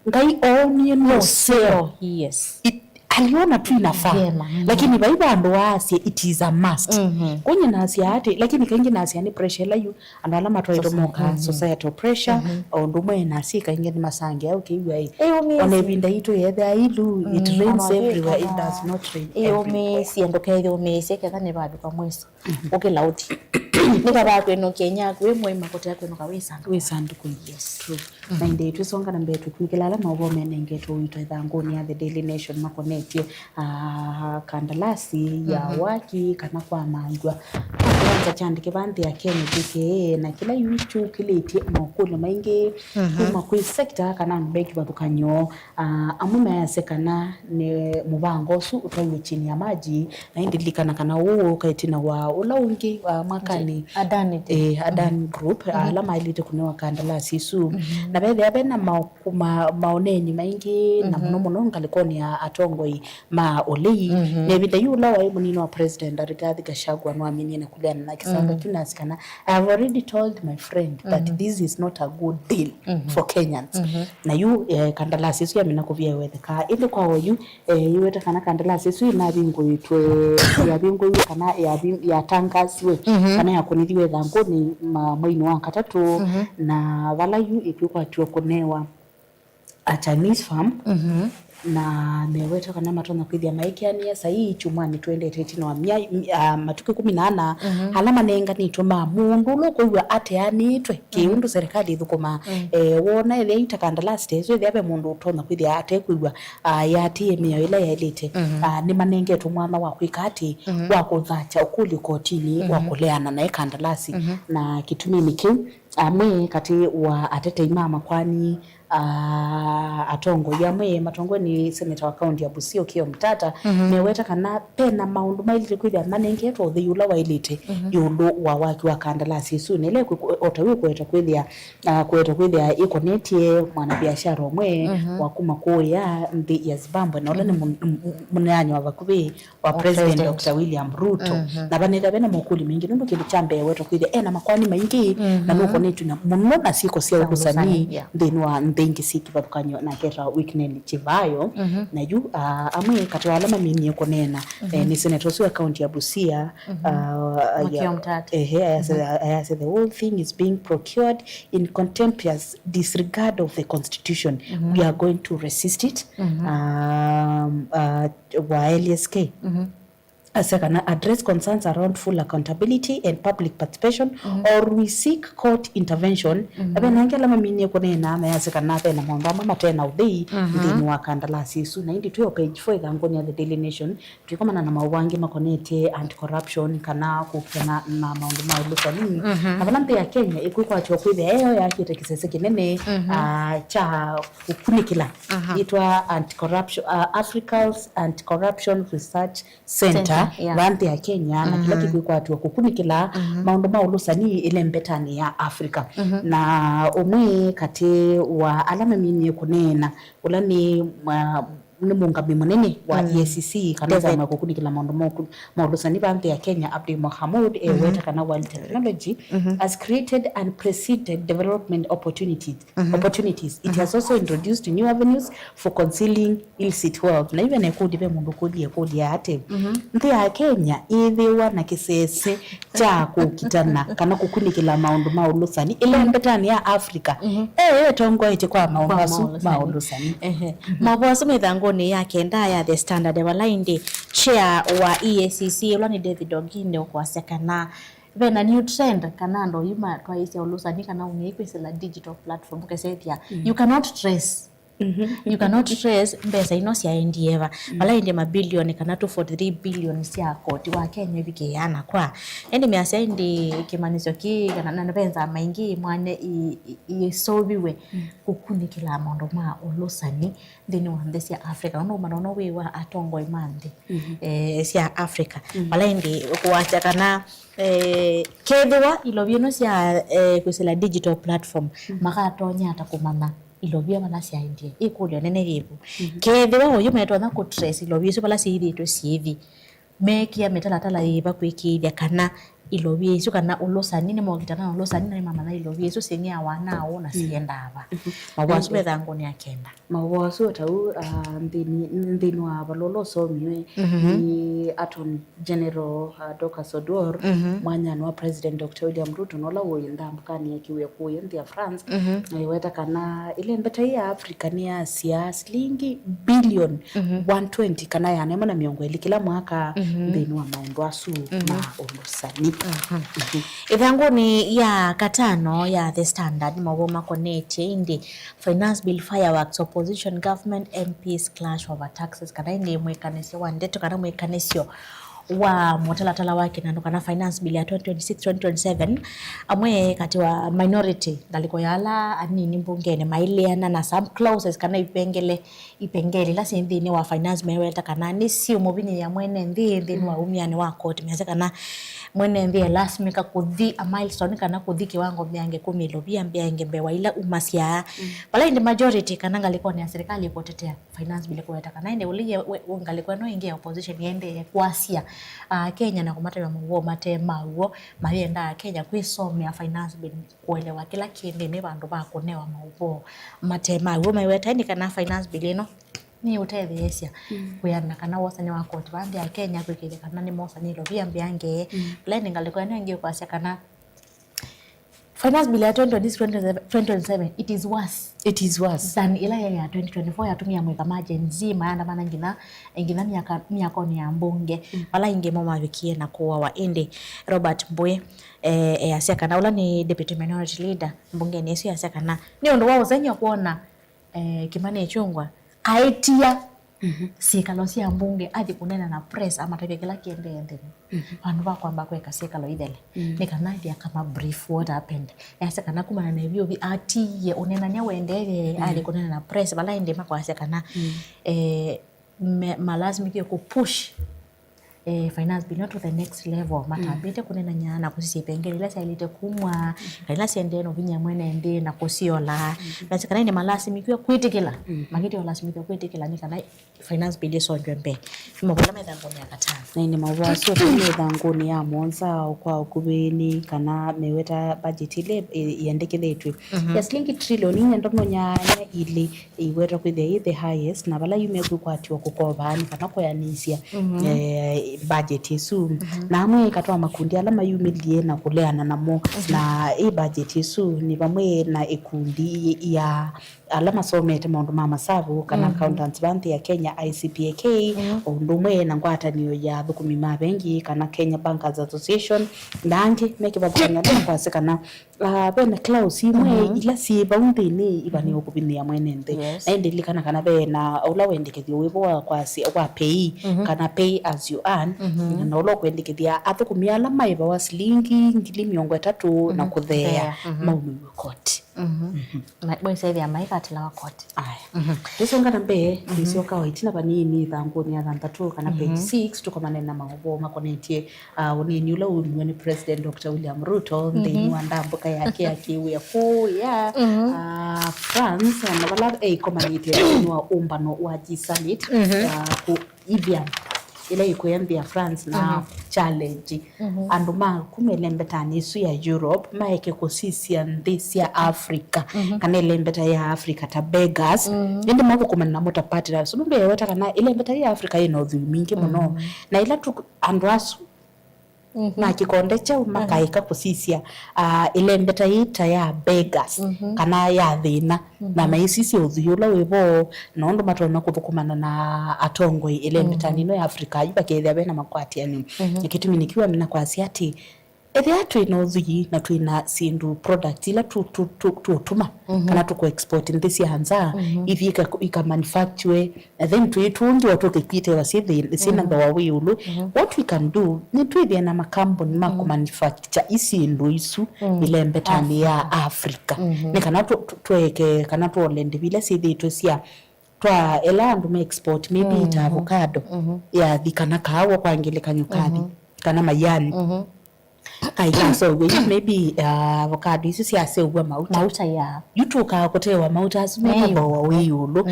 Ngai oonie nũseo. Yes. It-, aliona tu inafaa. Vyema. Lakini vai vandũ waasye it is a must. Kũnye nasya atĩ, lakini kaingĩ nasya nĩ pressure ĩla yu andũ ala matwaĩtwe moka, societal pressure, o ũndũ ũmwe na syĩ kaingĩ nĩ masangĩa ũkĩw'a ĩ. Ĩũmĩĩsye. Ona ĩvinda yitũ yethĩa ilu, it rains everywhere, it does not rain everywhere. Ĩũmĩĩsye, ndũkeyũmĩĩsye ketha nĩvavika mwĩso. Ũkĩla ũthi. Nĩkavaa kwĩnũkĩa inyia aku wĩ mũima kũtea kwĩnũka wĩ sandũkũ. Wĩ sandũkũ. Yes. True. Na ĩndĩ twĩsonga na mbee tũkunĩkĩla ala maũvoo menengetwe ũito ĩthangũnĩ ya The Daily Nation makonetye, ah, kandalasi ya waki kana kwamangw'a kwa kĩwanza kya ndeke va nthĩ ya Kenya, J K A, na kĩla yu kyũkĩlĩtye mokũlyo maingĩ kuma kwĩ sector kana andũ me kĩvathũkany'o. Ah, amwe mayasya kana nĩ mũvango ũsu ũtwaiwe chini ya maji, na ĩndĩ lilikana kana ũũ ũka ĩtina wa ũla ũngĩ, ah, mwakanĩ, Adani, eh, Adan Group, ala maĩlĩte kũnewa kandalasi isu. Na vethĩa ve na ma-, kuma-, maoneni maingĩ, na mũno mũno ngalĩkonĩ ya atongoi ma ũlei. Na ĩvinda yu ũla waĩ mũnini wa President Rigathi Gachagua nĩwaminie na kũleana na kĩsanga kĩu, na asya kana, "I have already told my friend that this is not a good deal for Kenyans." Na yu, eh, kandalasi ĩsu yamina kũvia ĩwethekaa. Ĩndĩ kwa oyu, eh, yĩweta kana kandalasi ĩsu ĩnavingũĩtwe, yavingũiwe kana yavi-, yatangasiwe, kana yakũnĩthiwe ĩthangũnĩ ma-, mweinĩ wa katatũ, na vala yu ĩkwĩkwatiwa kũnewa a Chinese firm, na meweta kana matonya kwĩthĩa maĩkĩanĩa saii kyumwanĩ twendete ĩtina wa myai, mi-, ah, matukũ ĩkũmi na ana ala manenganĩtwe ma mũndũ ũla ũkwĩw'a ateanĩtwe kĩũndũ serikali ĩthũkũmaa. Eh, wona ethĩa ita kandalasi ta ĩsu, ethĩa ve mũndũ ũtonya kwĩthĩa atekwĩw'a, ah, yatĩĩe mĩao ĩla yaĩlĩte, ah, nĩmanengetwe mwanya wa kwĩka atĩ, wa kũthakya ũkũlyo kotinĩ wa kũleana naĩ kandalasi. Na kĩtuminĩ kĩu, amwe katĩ wa atetei ma makwani, ah, atongoi amwe matongoe nĩ seneta wa kaunti ya Busia Okiya Omtata, meweta kana pena maũndũ maĩlĩte kwĩthĩa manengetwe ũthei ũla waĩlĩte ĩũlũ wa waki wa kandalasi ĩsu, na ĩla ĩkwĩ-, o ta wĩ kũweta kwĩthĩa, ah, kũweta kwĩthĩa ĩkonetye mwanabiashara ũmwe wa kuma kũũya nthĩ ya Zimbabwe, na ũla nĩ mũ-, mũ-, mũneani wa vakuvĩ wa President Doctor William Ruto. Na vanethĩa vena mokũlyo maingĩ, nũndũ kĩndũ kya mbee wetwa kwĩthĩa ena makwani maingĩ, na nũkonetw'e na mũno na syĩko sya ũlũsani nthĩnĩ wa nthĩ ingĩ syĩ kĩvathũkany'o, na aketawa Wicknell Chivayo. Na yu, ah, amwe katĩ wa ala maminie kũneena, eh, nĩ seneta ũsu wa kaunti ya Busia, ah, Okiya Omtata. Ehe, ayasya, ayasya, "The whole thing is being procured in contemptuous disregard of the constitution. We are going to resist it." Um, uh, wa L S K. Asya kana address concerns around full accountability and public participation, or we seek court intervention. Na ve na angĩ ala maminie kũneena mayasya kana ve na maũndũ amwe mate na ũthei nthĩnĩ wa kandalasi ĩsu. Na ĩndĩ twĩ o page four ĩthangũnĩ ya The Daily Nation, twĩkomana na maũvoo angĩ makonetye anti-corruption kana kũkitana na maũndũ ma ũlũsani. Na vala nthĩ ya Kenya ĩkwĩkwatw'a kwĩthĩa eyo yakĩte kĩsese kĩnene, ah, kya kũkunĩkĩla yĩtwa anti-corruption, ah, Africa's Anti-Corruption Research Center, Center, yeah, va nthĩ ya Kenya, na kĩla kĩkwĩkwatw'a kũkunĩkĩla maũndũ ma ũlũsani ĩlembetanĩ ya Africa. Na ũmwe katĩ wa ala maminie kũneena, ũla nĩ mwa- nĩ mũũngamĩi mũnene wa E A C C, kana David. Ĩsamũ ya kũkunĩkĩla maũndũ ma ũku- ma ũlũsani va nthĩ ya Kenya, Abdi Mohamud, eweta kana while technology has created unprecedented development opportunities, opportunities, it has also introduced new avenues for concealing illicit wealth. Na yu ve na ĩkũlyo, ve mũndũ ũkũlya ĩkũlyo atĩ, nthĩ ya Kenya ĩthĩwa na kĩsese kya kũkitana kana kũkunĩkĩla maũndũ ma ũlũsani ĩlembetanĩ ya Africa, eyo ĩtongoetye kwa maũndũ asu ma ũlũsani. Ehe. Maũvoo asu me ĩthangũnĩ ya kenda ya The Standard, vala ĩndĩ chair wa E A C C, ũla nĩ David Oginde, ũkwasya kana ve na new trend, kana andũ ayu matwaĩĩsya ũlũsani kana ũng'ei kwĩsĩla digital platform, ũkesethya you cannot trace. You cannot trace mbesa ino syaendie va. Vala ĩndĩ mabilioni kana two forty-three billion sya koti wa Kenya ivikĩaa na kwa. Ĩndĩ measya ĩndĩ kĩmanyĩsyo kĩĩ, kana na ve nzama ingĩ mwanya i- i- iseũviw'e kũkunĩkĩla maũndũ ma ũlũsani nthĩnĩ wa nthĩ sya Africa. Nũndũ ũmanya ũno wĩ wa atongoi ma nthĩ, eh, sya Africa. Vala ĩndĩ kũwasya kana, eh, kethĩwa ilovi ino sya, eh, kwĩsĩla digital platform, makatonya ata kũmanya ilovia vala syaendie? Ĩkũlyo nene yĩvo. Kethĩwa oyu metonya kũtrace ilovia isu vala syĩthĩĩtwe syĩthi, meekĩa mĩtalatala yĩva kwĩkĩĩthya kana ilovia isu kana ũlũsani, nĩmokitana na ũlũsani na nĩmamanya ilovia isu syĩng'ĩawa na ũũ na siendaa va? Maũvoo asu me ĩthangũnĩ ya kenda. Maũvoo asu o ta ũu, ah, nthĩnĩ, nthĩnĩ wa valũa ũla ũsomiwe nĩ Attorney General, uh, Dorcas Oduor, mwanyanĩ wa President Doctor William Ruto, na ũla wĩ nthambũkanĩ ya kĩwĩo kũya nthĩ ya France, na ĩweta kana ĩlembeta ya Africa nĩyasyaa silingi billion one twenty, kana ĩana ĩmwe na mĩongo ĩlĩ kĩla mwaka nthĩnĩ wa maũndũ asu ma ũlũsani. Ĩthangũnĩ ya katano ya The Standard, maũvoo makonetye ĩndĩ Finance Bill fireworks, opposition government M Ps clash over taxes, kana ĩndĩ mwĩkanĩsyo wa ndeto kana mwĩkanĩsyo wa mũtalatala wa kĩnandũ kana Finance Bill ya twenty twenty-six twenty twenty-seven, amwe katĩ wa minority, ngalĩko ya ala anini mbungenĩ, mailĩana na some clauses kana ipengele, ipengele ila syĩ nthĩnĩ wa Finance Bill meweta kana nĩsiũmũvinyĩĩa mwene nthĩ nthĩnĩ wa umyanĩ wa koti. Measya kana mwene nthĩ elasimĩka kũthi a milestone kana kũthi kĩwango mĩange kũmi ilovia mbeange mbee wa ila umasya. Vala ĩndĩ majority kana ngalĩkonĩ ya serikali ĩkũtetea Finance Bill kũweta kana ĩndĩ ũlĩ ye- we- we- ngalĩko ĩno ĩngĩ ya opposition yendee kwasya Akenya na kũmatavya maũvoo mate ma w'o, mayenda Akenya kwĩsomea Finance Bill, kũelewa kĩla kĩ nthĩnĩ vandũ va kũnewa maũvoo mate ma w'o. Maiweta ĩndĩ kana Finance Bill ĩno nĩũtetheesya kwĩana kana wosany'a wa koti va nthĩ ya Kenya kwĩkĩĩthya kana nĩmosany'a ilovia mbeange. Ĩla ĩndĩ ngalĩko ĩno ĩngĩ ĩkwasya kana Finance Bill ya twenty twenty-six twenty twenty-seven, it is worse It is worse. Than ĩla yaĩ ya twenty twenty-four yatumie amwĩka ma Gen Z maandamana nginya, nginya myaka, myakonĩ ya mbunge. Vala aingĩ mo mavikie na kũawa. Ĩndĩ Robert Mbui, eh, easya kana ũla nĩ deputy minority leader mbungenĩ ĩsu easya kana nĩ ũndũ wa ũsengy'o kwona, eh, Kimani Ichung'wah aĩtia syĩkalo sya mbunge athi kũneena na press amatavya kĩla kĩendee nthĩnĩ. Vandũ va kwamba kweka syĩkalo ithele, nĩ kana athi akama brief what happened. Easya kana kumana na ĩvyũvi atiie ũneenany'a ũendee, athi kũneena na press, vala ĩndĩ makwasya kana, eh, me- malasimĩkie kũpush, eh, Finance Bill ĩno to the next level. Matambĩte kũneenany'a na kũsisya ipengele ila syaĩlĩte kumwa, kana ila syendee na ũvinyĩa mwene nthĩ na kũsyola. Measya kana ĩndĩ malasimĩkiwe kwĩtĩkĩla, makĩtĩ walasimĩkiwe kwĩtĩkĩla nĩ kana Finance Bill ĩsongywe mbee. Nĩ maũvoo ala me ĩthangũnĩ ya katano. Na ĩndĩ maũvoo asu me ĩthangũnĩ ya mũonza kwa ũkuvĩ nĩ kana meweta budget ĩla ĩ- yendekethĩtw'e ya silingi trilioni inya ndomo nyanya ilĩ ĩwetwa kwĩthĩa yĩ the highest, na vala yu mekwĩkwatĩwa kũkova nĩ kana kũyanĩsya, eh, budget ĩsu. Na amwe ĩkatwaa makundi ala mayumĩlye na kũleana namo, na ĩ budget ĩsu nĩ vamwe na ĩkundi ya ala masomete maũndũ ma masavu kana accountants va nthĩ ya Kenya, I C P A K, o ũndũ ũmwe na ngwatanĩo ya athũkũmi ma vengi kana Kenya Bankers Association, na angĩ me kĩvathũkany'o ala makwasya kana, ah, ve na clause imwe ila syĩ vau nthĩnĩ ivanĩwe kũvinyĩa mwene nthĩ. Yes. Na ĩndĩ lilikana kana ve na ũla wendekethyo wĩvo wa kwasya, wa pay, kana pay as you earn, na ũla ũkwendekethya athũkũmi ala maĩvawa silingi ngili mĩongo ĩtatũ na kũtheea maumĩw'e koti. Mhm. Mhm. Ma- mwaisethĩa maikatĩlawa koti. Aya. Mhm. Tũsonga na mbee, tũisyoka o ĩtina vanini ĩthangũnĩ ya thanthatũ kana page six, tũkomane na maũvoo makonetye, ah, ũneeni ũla waumiwe nĩ President Doctor William Ruto nthĩnĩ wa ndambũka yake ya kĩwĩa kũya, ah, France, na vala eikomanĩtye nthĩnĩ wa ũmbano wa G Summit, ah, ku- Ithian, ĩla ĩkũya nthĩ ya France na challenge andũ ma kuma ĩlembetanĩ ĩsu ya Europe maeke kũsisya nthĩ sya Africa, kana ĩlembeta ya Africa ta beggars, ĩndĩ mathũkũmana namo ta partners. Nũndũ eweta kana ĩlembeta ya Africa yĩna ũthwii mwingĩ mũno, na ĩla tu andũ asu na kĩkonde kyaũ makaeka kũsisya, ah, ĩlembeta yĩĩ ta ya beggars, kana ya thĩna, na maisisya ũthwii ũla wĩ vo, na ũndũ matonya kũthũkũmana na atongoi ĩlembetanĩ ĩno ya Africa, yu vakethĩa vena makwatĩanĩo. Na kĩtumi nĩkĩu amina kwasya atĩ, ethĩa twĩ na ũthwii na twĩ na syĩndũ, products ila tũ- tũ- tũ- tũũtuma, kana tũkũ export nthĩ sya nza, ithiĩ ika- ika manufacture, and then twĩ tũngĩ o tũkĩkwĩtewa syĩ thĩ- syĩ na thooa wĩ ĩũlũ. What we can do, nĩ twĩthĩe na makambuni ma kũ manufacture isyĩndũ isu ĩlembetanĩ ya Africa. Nĩ kana tũ- tũ- tweke kana twole ndĩvi ila syĩthĩĩtwe sya twa ela andũ me export, maybe ta avocado yathi, kana kaawa kwa ngelekany'o kathi, kana mayani. Aikaseũvw'a yu, maybe, uh, avocado isu syaseũvw'a mauta. Mauta, ya. Yu tũkaa kũtewa mauta asu me na thooa wĩ ĩũlũ.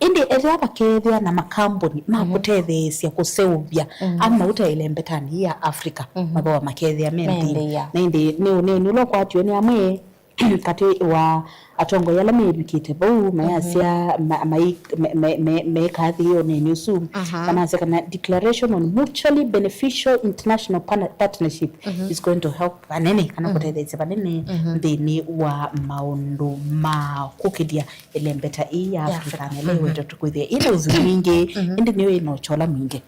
Ĩndĩ ethĩwa vakethĩa na makambuni ma kũtetheesya kũseũvya a mauta ĩlembetanĩ ya Africa, mathooa makethĩa me nthĩ. Na ĩndĩ nĩ ũneeni ũla ũkwatiwe nĩ amwe katĩ wa atongoi ala mevikĩte vau, mayasya, ma- mai- me- me- me- mekaa thĩ ũneeni ũsu, manasya kana declaration on mutually beneficial international pana- partnership is going to help vanene, kana kũtetheesya vanene nthĩnĩ wa maũndũ ma kũkĩlya ĩlembeta ĩĩ ya Africa, na ĩla ĩwetwe kwĩthĩa ĩna ũthwii mwingĩ, ĩndĩ nĩyo ĩna ũkyola mwingĩ.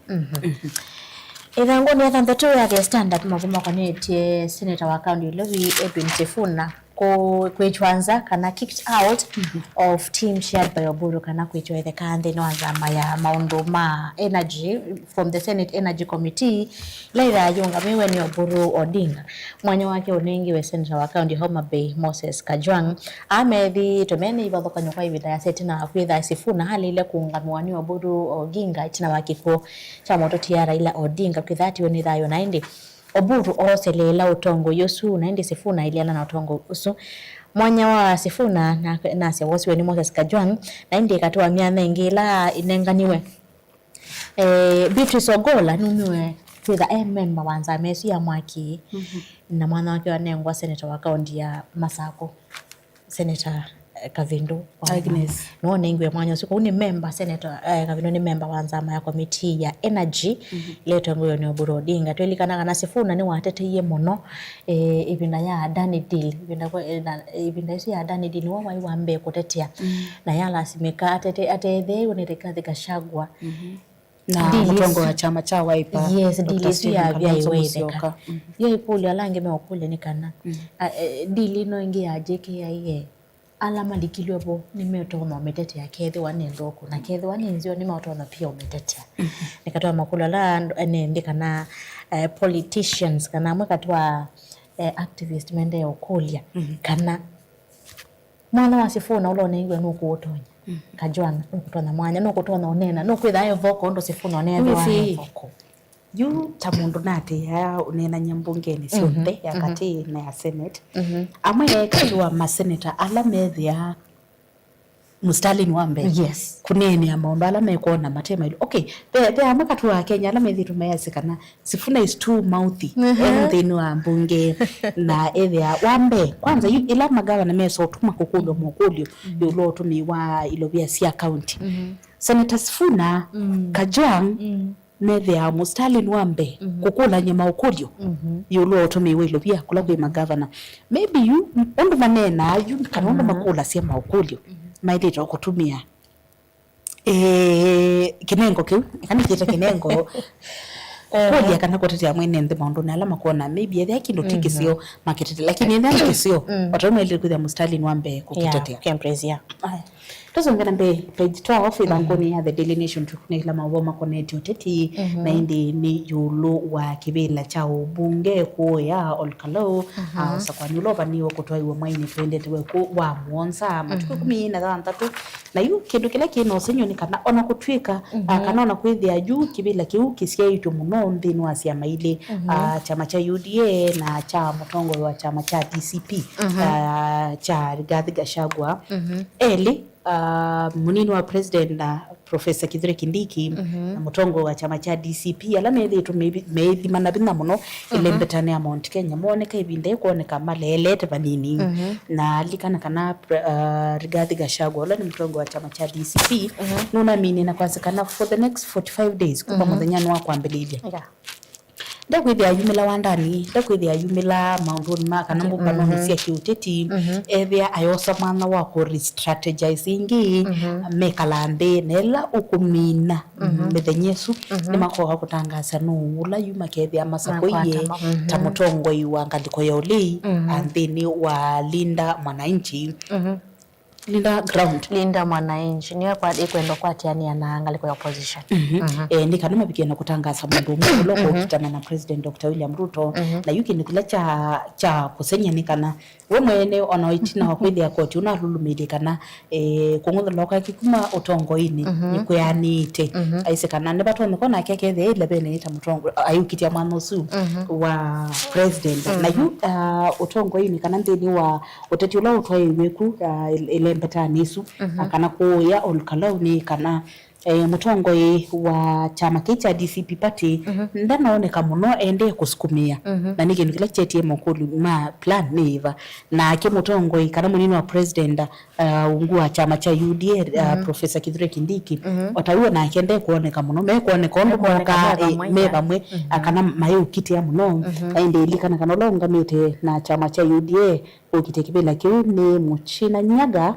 Ĩthangũnĩ ya thanthatũ ya The Standard, maũvoo makonetye seneta wa kaunti ya Nairobi, Edwin Sifuna, kũ- kwĩtwa nza kana kicked out of team shared by Oburu, kana kwĩtwa ĩtheka nthĩnĩ wa nzama ya maũndũ ma energy from the Senate Energy Committee, ĩla ĩthayũngamĩwe nĩ Oburu Odinga. Mwanya wake ũnengiwe seneta wa kaunti ya Homa Bay, Moses Kajwang'. Aa methĩĩtwe mena ivathũkany'o kwa ĩvinda yĩasa ĩtina wa kwĩtha Sifuna alĩile kũũngamĩwa nĩ Oburu Oginga ĩtina wa kĩkw'ũ kya mũtũtia Raila Odinga, kwĩtha atiwe nĩ thayũ, na ĩndĩ Oburu ooseleela ũtongoi ũsu, na ĩndĩ Sifuna aileana na ũtongoi ũsu. Mwanya wa Sifuna na- nasya wosiwe nĩ Moses Kajwang', na ĩndĩ ĩkatũa myanya ĩngĩ ĩla ĩnenganiwe, eh, Beatrice Ogolla numiwe kwĩtha e memba wa nzama ĩsu ya mwaki, na mwanya wake wanengwa seneta wa kaunti ya Masakũ, Seneta, eh, Kavindu wa Agnes. Nĩwonengiwe mwanya ũsu. Kwoou nĩ memba, Seneta, eh, Kavindu nĩ memba wa nzama ya komitii ya energy, ĩla ĩtongoew'e nĩ Oburu Odinga. Twĩlikana kana Sifuna nĩwateteie mũno, eh, ĩvinda ya Adani Deal. Ĩvinda kwa- eh, na- ĩvinda ĩsu ya Adani Deal nĩwe waĩ wa mbee kũtetea. Na yalasimĩka atete- atetheeiwe nĩ Rigathi Gachagua. Na mũtongoi wa kyama kya Wiper, yes, Doctor Stephen Kalonzo Musyoka. Yo ĩkũlyo ala angĩ meũkũlya nĩ kana, a, e, deal ĩno ĩngĩ ya J K I A, ala malikilw'e vo nĩmetonya ũmĩtetea kethĩwa nĩ nthũku, na kethĩwa nĩ nzeo nĩmetonya pia ũmĩtetea. Nĩ katĩ wa makũlyo ala andũ, ene nthĩ kana, eh, politicians, kana amwe katĩ wa, eh, activist mendee ũkũlya kana Mwanya wa Sifuna ũla ũnengiwe nũkũũtonya. Kajwang' nũkũtonya mwanya, nũkũtonya ũneena, nũkwĩtha e vocal ũndũ Sifuna ũneethĩwa e vocal. Yu ta mũndũ natĩĩaa ũneenany'a mbungenĩ syonthe ya katĩ na ya Senate. Amwe katĩ wa maseneta ala methĩaa mũsitalĩnĩ wa mbee, yes, kũneenea maũndũ ala mekwona mate maĩlu. Okay, ve, ve amwe katĩ wa Akenya ala methĩĩtwe mayasya kana Sifuna is too mouthy. Ehe. E nthĩnĩ wa mbunge na ethĩa wa mbee. Kwanza, yu ĩla magavana mesa ũtuma kũkũlw'a mokũlyo ĩũlũ wa ũtũmĩi wa ilovia sya kaunti. Senator Sifuna, Kajwang', methĩaa mũsitalĩnĩ wa mbee kũkũlany'a maũkũlyo ĩũlũ wa ũtũmĩi wa ilovia kũla kwĩ magavana. Maybe yu, ũndũ maneenaa yu, kana ũndũ makũlasya maũkũlyo. maĩlĩte o kũtumĩa, eh, kĩnengo kĩu, kana kĩte kĩnengo, kũlya kana kũtetea mwene nthĩ maũndũnĩ ala makwona, maybe ethĩa kĩndũ ti kĩseo makĩtetea, lakini ethĩa nĩ kĩseo, o ta ũu maĩlĩte kwĩthĩa mũsitalĩnĩ wa mbee kũkĩtetea. Aya. Tũsonge na mbee, page twelve ĩthangũnĩ ya The Daily Nation, tũkunengela maũvoo makonetye ũteti, na ĩndĩ nĩ ĩũlũ wa kĩvĩla kya ũmbunge kũũ ya Ol Kalou, ah, ũsakũani ũla ũvanĩĩwe kũtwaĩwa mwainĩ twendetewe kũ wa mũonza, matukũ ĩkũmi na thanthatũ. Na yu kĩndũ kĩla kĩ na ũsengy'o nĩ kana, ona kũtw'ĩka, ah, kana ona kwĩthĩa yu kĩvĩla kĩu kĩsyaĩtwe mũno nthĩnĩ wa syama ilĩ, ah, kyama kya U D A na kya mũtongoi wa kyama kya D C P, ah, kya Rigathi Gachagua, elĩ, ah, mũnini wa president na Professor Kithure Kindiki, na mũtongoi wa kyama kya D C P, ala methĩĩtwe meĩvi-, meĩthimana vinya mũno ĩlembetanĩ ya Mount Kenya, mooneka ĩvinda yĩkwoneka maleelete vanini. Na lilikana kana pre-, ah, Rigathi Gachagua, ũla nĩ mũtongoi wa kyama kya D C P, nũnaminie na kwasya kana for the next forty-five days, kuma mũthenyanĩ wa kwambĩlĩlya, ndekwĩthĩa ayumĩla wandani, ndekwĩthĩa ayumĩla maũndũnĩ ma kana mbũmbanonĩ sya kĩũteti, ethĩa ayosa mwanya wa kũ re-strategize ĩngĩ, mekala nthĩ, na ĩla ũkũmina mĩthenya ĩsu, nĩmakoka kũtangaasa nũũ ũla yu makethĩa masakũie ta mũtongoi wa ngalĩko ya ũlei, ah, nthĩnĩ wa Linda Mwananchi. Linda Ground. Linda Mwananchi, nĩyo kwa-, ĩkwenda kũatĩanĩa na ngalĩko ya opposition. Eh, nĩ kana mavikie na kũtangaasa mũndũ ũmwe ũla ũkũkitana na President Doctor William Ruto. Na yu kĩndũ kĩla kya, kya kũsengy'a nĩ kana we mwene, ona ĩtina wa kwĩthĩa koti ũnalũlũmĩlye kana, eh, kũng'ũthũlwa kwake kuma ũtongoinĩ nĩkwĩanĩĩte, aisye kana nĩvatonyeka onake akethĩa ĩlavene ta mũtongoi, ayũkitya mwanya ũsu wa president. Na yu, ah, ũtongoinĩ kana nthĩnĩ wa ũteti ũla ũtwaĩĩw'e ku, ah, ĩl-, ĩlembetanĩ ĩsu, ah, kana kũũya Ol Kalou nĩ kana, eh, mũtongoi wa kyama kĩĩ kya D C P party ndanooneka mũno endee kũsukumĩa. Na nĩ kĩndũ kĩla kyetie mokũlyo ma plan nĩ ĩva. Nake mũtongoi kana mũnini wa president, ah, ungu wa kyama kya U D A, ah, Professor Kithure Kindiki, o ta w'o nake ndekwoneka mũno. Mekwoneka ũndũ mokaa me vamwe, ah, kana mayũkitĩa mũno. Na ĩndĩ lilikana kana ũla ũngamĩte na kyama kya U D A, ũkite kĩvĩla kĩu nĩ Mũchina Nyaga,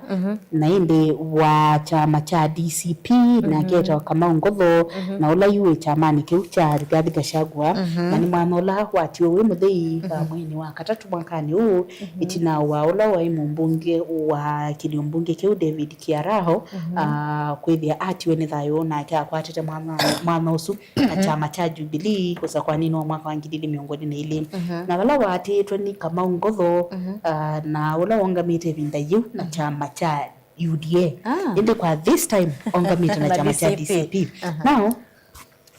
na ĩndĩ wa kyama kya D C P, nake etawa Kamau Nguthu, na ũla yu wĩ kyamanĩ kĩu kya Rigathi Gachagua, na nĩ mwanya ũla watiwe wĩ mũthei, ah, mweinĩ wa katatũ mwakanĩ ũũ, ĩtina wa ũla waĩ mũmbunge wa kĩlio mbunge kĩu David Kiaraho, ah, kwĩthĩa atiwe nĩ thayũ, nake akwatĩte mwanya, mwanya ũsu na kyama kya Jubilee kũsakũanĩnĩ wa mwaka wa ngili ilĩ mĩongo ĩlĩ na ilĩ, na vala waatĩĩtwe nĩ Kamau Nguthu, ah, na ũla ũngamĩte ĩvinda yĩu na kyama kya U D A. Ĩndĩ kwa this time ũngamĩte na kyama kya D C P. Now,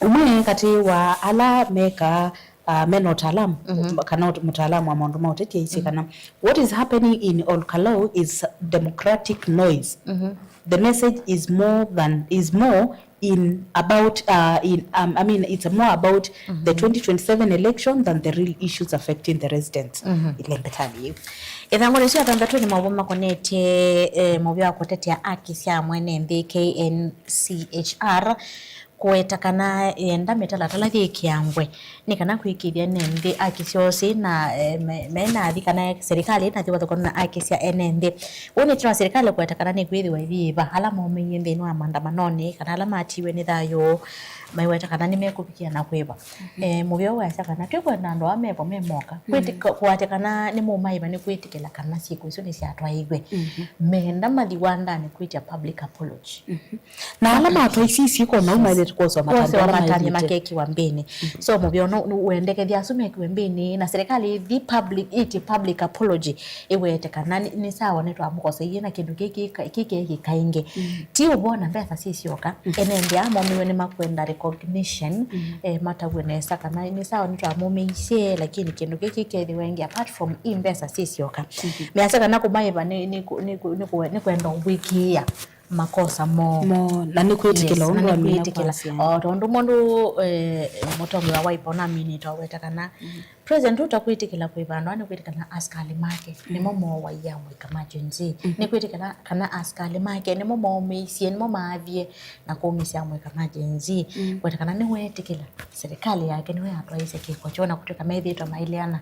ũmwe katĩ wa ala mekaa, ah, mena ũtaalamu, kana ũt-, mũtaalamu wa maũndũ ma ũteti aisye kana, "What is happening in Ol Kalou is democratic noise. The message is more than, is more in about, uh, in, um, I mean, it's more about the twenty twenty-seven election than the real issues affecting the residents." Ĩlembetanĩ yĩu. Ĩthangũnĩ ĩsu ya thanthatũ nĩ maũvoo makonetye, eh, mũvĩa wa kũtetea aki sya mwene nthĩ K N C H R kũweta kana yenda mĩtalatala yĩkĩangwe nĩ kana kwĩkĩĩthya ene nthĩ aki syoo syĩ na, eh, me-, menathi kana serikali ĩnathi vathũkana na aki sya ene nthĩ. Ũu nĩ ĩtina wa serikali kũweta kana nĩkwĩthĩwa ĩyĩva ala maũmĩie nthĩnĩ wa maandamanonĩ kana ala matiiwe nĩ thayũ, maiweta kana nĩmekũvikĩa na kwĩva. Eh, mũvĩa ũũ wasya kana twĩkwenda andũ aa mevo me moka kwĩtĩka-, kũatya kana nĩmũmaĩva nĩ kwĩtĩkĩla kana syĩko isu nĩsyatwaĩiwe. Menda mathi wandanĩ kwĩtya public apology. Na ala matwaisye isyĩko nau maĩlĩte kwoswa matambya ala maĩlĩte makekiwa mbĩnĩ. So mũvĩa ũno nĩ wendekethya asu mekiwe mbĩnĩ, na serikali ĩthi public, ĩtye public apology, ĩwete kana nĩ, nĩ sawa nĩtwamũkoseie na kĩndũ kĩkĩ kĩkekĩka ĩngĩ. Ti ũvoo na mbesa sisyoka, ene nthĩ aa momiwe nĩmakwenda recognition, eh, mataw'e nesa kana nĩ sawa nĩtwamũmĩisye, lakini kĩndũ kĩkĩ kĩkethĩwa ĩngĩ apart from i mbesa sisyoka. Measya kana kũmaĩva nĩ, nĩ, nĩ, nĩ, nĩ kwenda ũvw'ĩkĩĩa makosa moo. Moo, na nĩ kwĩtĩkĩla. Yes, ũndũ na nĩ amina kwĩtĩkĩla kwasya. O tondũ mũndũ, eh, mũtongoria wa Wiper ũnaminĩte aweta kana President ũtakwĩtĩkĩla kũĩva andũ aa nĩkwĩtĩkana asikalĩ make nĩmo mooaie amũika ma Gen Z. Nĩkwĩtĩkana kana asikalĩ make nĩmo maũmĩisye, nĩmo maathie na kũũmĩsya amũika ma Gen Z. Kwĩtĩkana nĩweetĩkĩla serikali yake nĩwe yatwaisye kĩko kyoo, na kũtw'ĩka methĩĩtwe mailea na,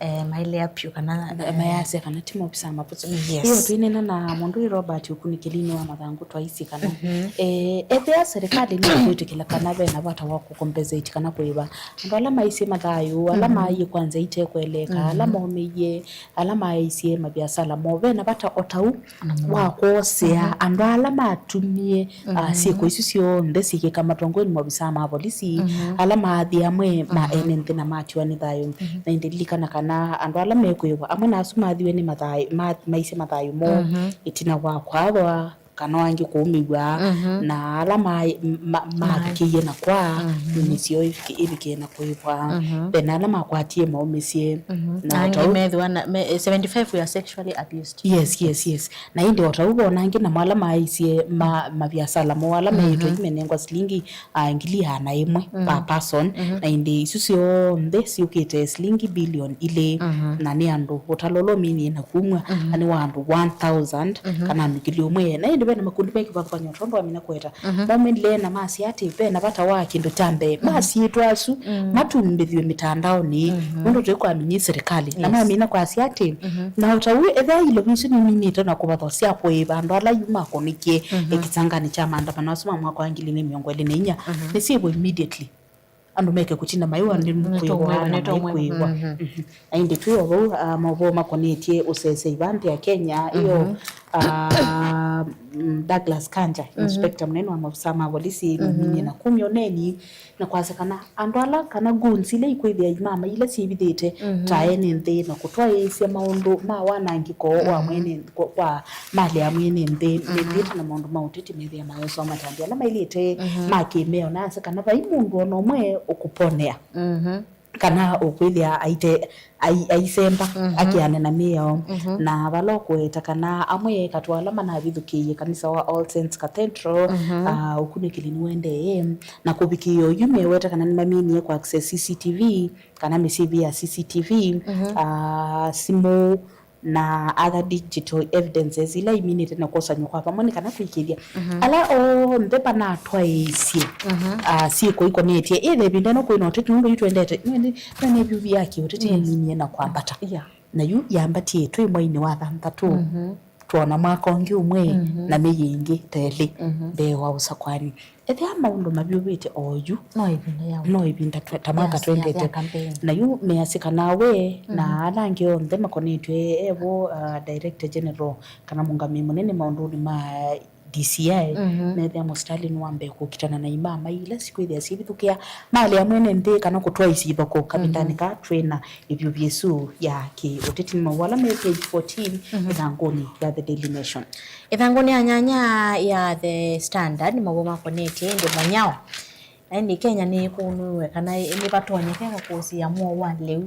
eh, mailea pyũ kana, eh, mayasya kana ti maovisaa ma voti. Yes. Ĩyo twĩneena na mũndũ wĩ Robert ũkunĩkĩlinĩ wa mathangũ twaisye kana, eh, ethĩa serikali nĩkwĩtĩkĩla kana ve na vata wa kũcompensate kana kũĩva andũ ala maisye mathayũ, ala maaiĩ kwa nzĩa ite kũeleeka, ala momĩie, ala maisye maviasala moo, ve na vata o ta ũu wa kwosea andũ ala matumie, ah, syĩko isu syonthe syĩkĩka matongoeni maovisaa ma volisi, ala maathi amwe ma ene nthĩ na matiwa nĩ thayũ. Na ĩndĩ lilikana kana andũ ala mekwĩwa amwe na asu mathiwe nĩ mathayũ, ma-, maisye mathayũ moo ĩtina wa kwathwa, kana angĩ kũũmĩw'a, na ala ma-, ma-, mavikĩie na kwa nĩsyo ĩvike-, ĩvikĩe na kũĩvwa. Ve na ala makwatie maũmĩsye, na angĩ methĩwa na, me-, seventy-five were sexually abused. Yes, yes, yes. Na ĩndĩ o ta ũu vona angĩ namo ala maisye ma-, maviasala moo ala meĩtwe imenengwa silingi, ah, ngili ĩana ĩmwe per person, na ĩndĩ isu syonthe syũkĩte silingi bilioni ilĩ, na nĩ andũ ũtalo ũla ũminie na kumw'a, na nĩ wa andũ one thousand kana andũ ngili ũmwe. Na ĩndĩ ve na makundi me kĩvathũkany'o tondũ amina kũeta momĩle na masya atĩ ve na vata wa kĩndũ kya mbee masyĩtwa asu matumbĩthw'e mĩtandaonĩ nũndũ tũikwaminie serikali na mamina kwasya atĩ na o ta ũu ethĩa ilovi isu niminĩte na kũvathwa sya kũĩva andũ ala yu makũnĩkie ĩkĩtanganĩ kya maandamano asu ma mwaka wa ngili ilĩ mĩongo ĩlĩ na inya nĩsyĩvwe immediately. Andũ meke kũtina maiwa nĩ kũĩwa na maikwĩwa. Na ĩndĩ twĩ o vau, ah, maũvoo makonetye ũsesei va nthĩ ya Kenya, ĩyo, ah, mm, Douglas Kanja, inspector mũnene wa maovisaa ma volisi, nĩminie na kumya ũneni na kwasya kana andũ ala kana goons ila ikwĩthĩa imama ila syĩvithĩte ta ene nthĩ na kũtwaĩĩsya maũndũ ma wanangĩko wa mwene, kwa, kwa malĩ ya mwene nthĩ, nĩthiĩte na maũndũ ma ũteti methĩa mayosa matambya ala mailĩte ma kĩmeo, na asa kana vai mũndũ ona ũmwe ũkũponea kana ũkwĩthĩa aite, ai-, aisemba akĩane na mĩao. Na vala ũkũeta kana amwe katũ ala manavithũkĩie kanisa wa All Saints Cathedral, ah, ũkunĩkĩli nĩwendee na kũvikĩĩa oyu meweta kana nĩmaminie kũ access C C T V kana mĩsĩvĩ ya C C T V, ah, simũ, na other digital evidences ila iminĩte na kwosany'a kwa vamwe nĩ kana kũĩkĩĩthya ala onthe manatwaĩĩsye, ah, syĩko ikonetye ĩthe ĩvinda ĩno kwĩna ũteti nũndũ yu twendete nene vyuvi ya kĩũteti nĩminie na kwambata. Na yu yambatie twĩ mweinĩ wa thanthatũ twona mwaka ũngĩ ũmwe na mĩĩ ĩngĩ ta ĩlĩ mbee wa ũsakwani. Ethĩa maũndũ mavyũvĩte oyu, no ĩvinda ya no ĩvinda twe-, ta mwaka twendete. Na yu measĩ kana we na ala angĩ onthe makonetwe evo, uh, Director General kana mũngamĩi mũnene maũndũnĩ ma D C I methĩa mũsitalĩ nĩ wa mbee kũkitana na imama ila sikwĩthĩa syĩvithũkĩa malĩ ya mwene nthĩ kana kũtwaĩsya ivoko kavindanĩ ka twĩna ĩvyũvi ĩsu ya kĩ-ũteti. Nĩ maũvoo ala me page fourteen ĩthangũnĩ ya The Daily Nation. Ĩthangũnĩ ya nyanya ya The Standard nĩ maũvoo makonetye ĩndĩ mũnyao. Na ĩndĩ Kenya nĩkũnũiwe kana nĩvatonyekeka kũsĩĩa mũo wa lĩu.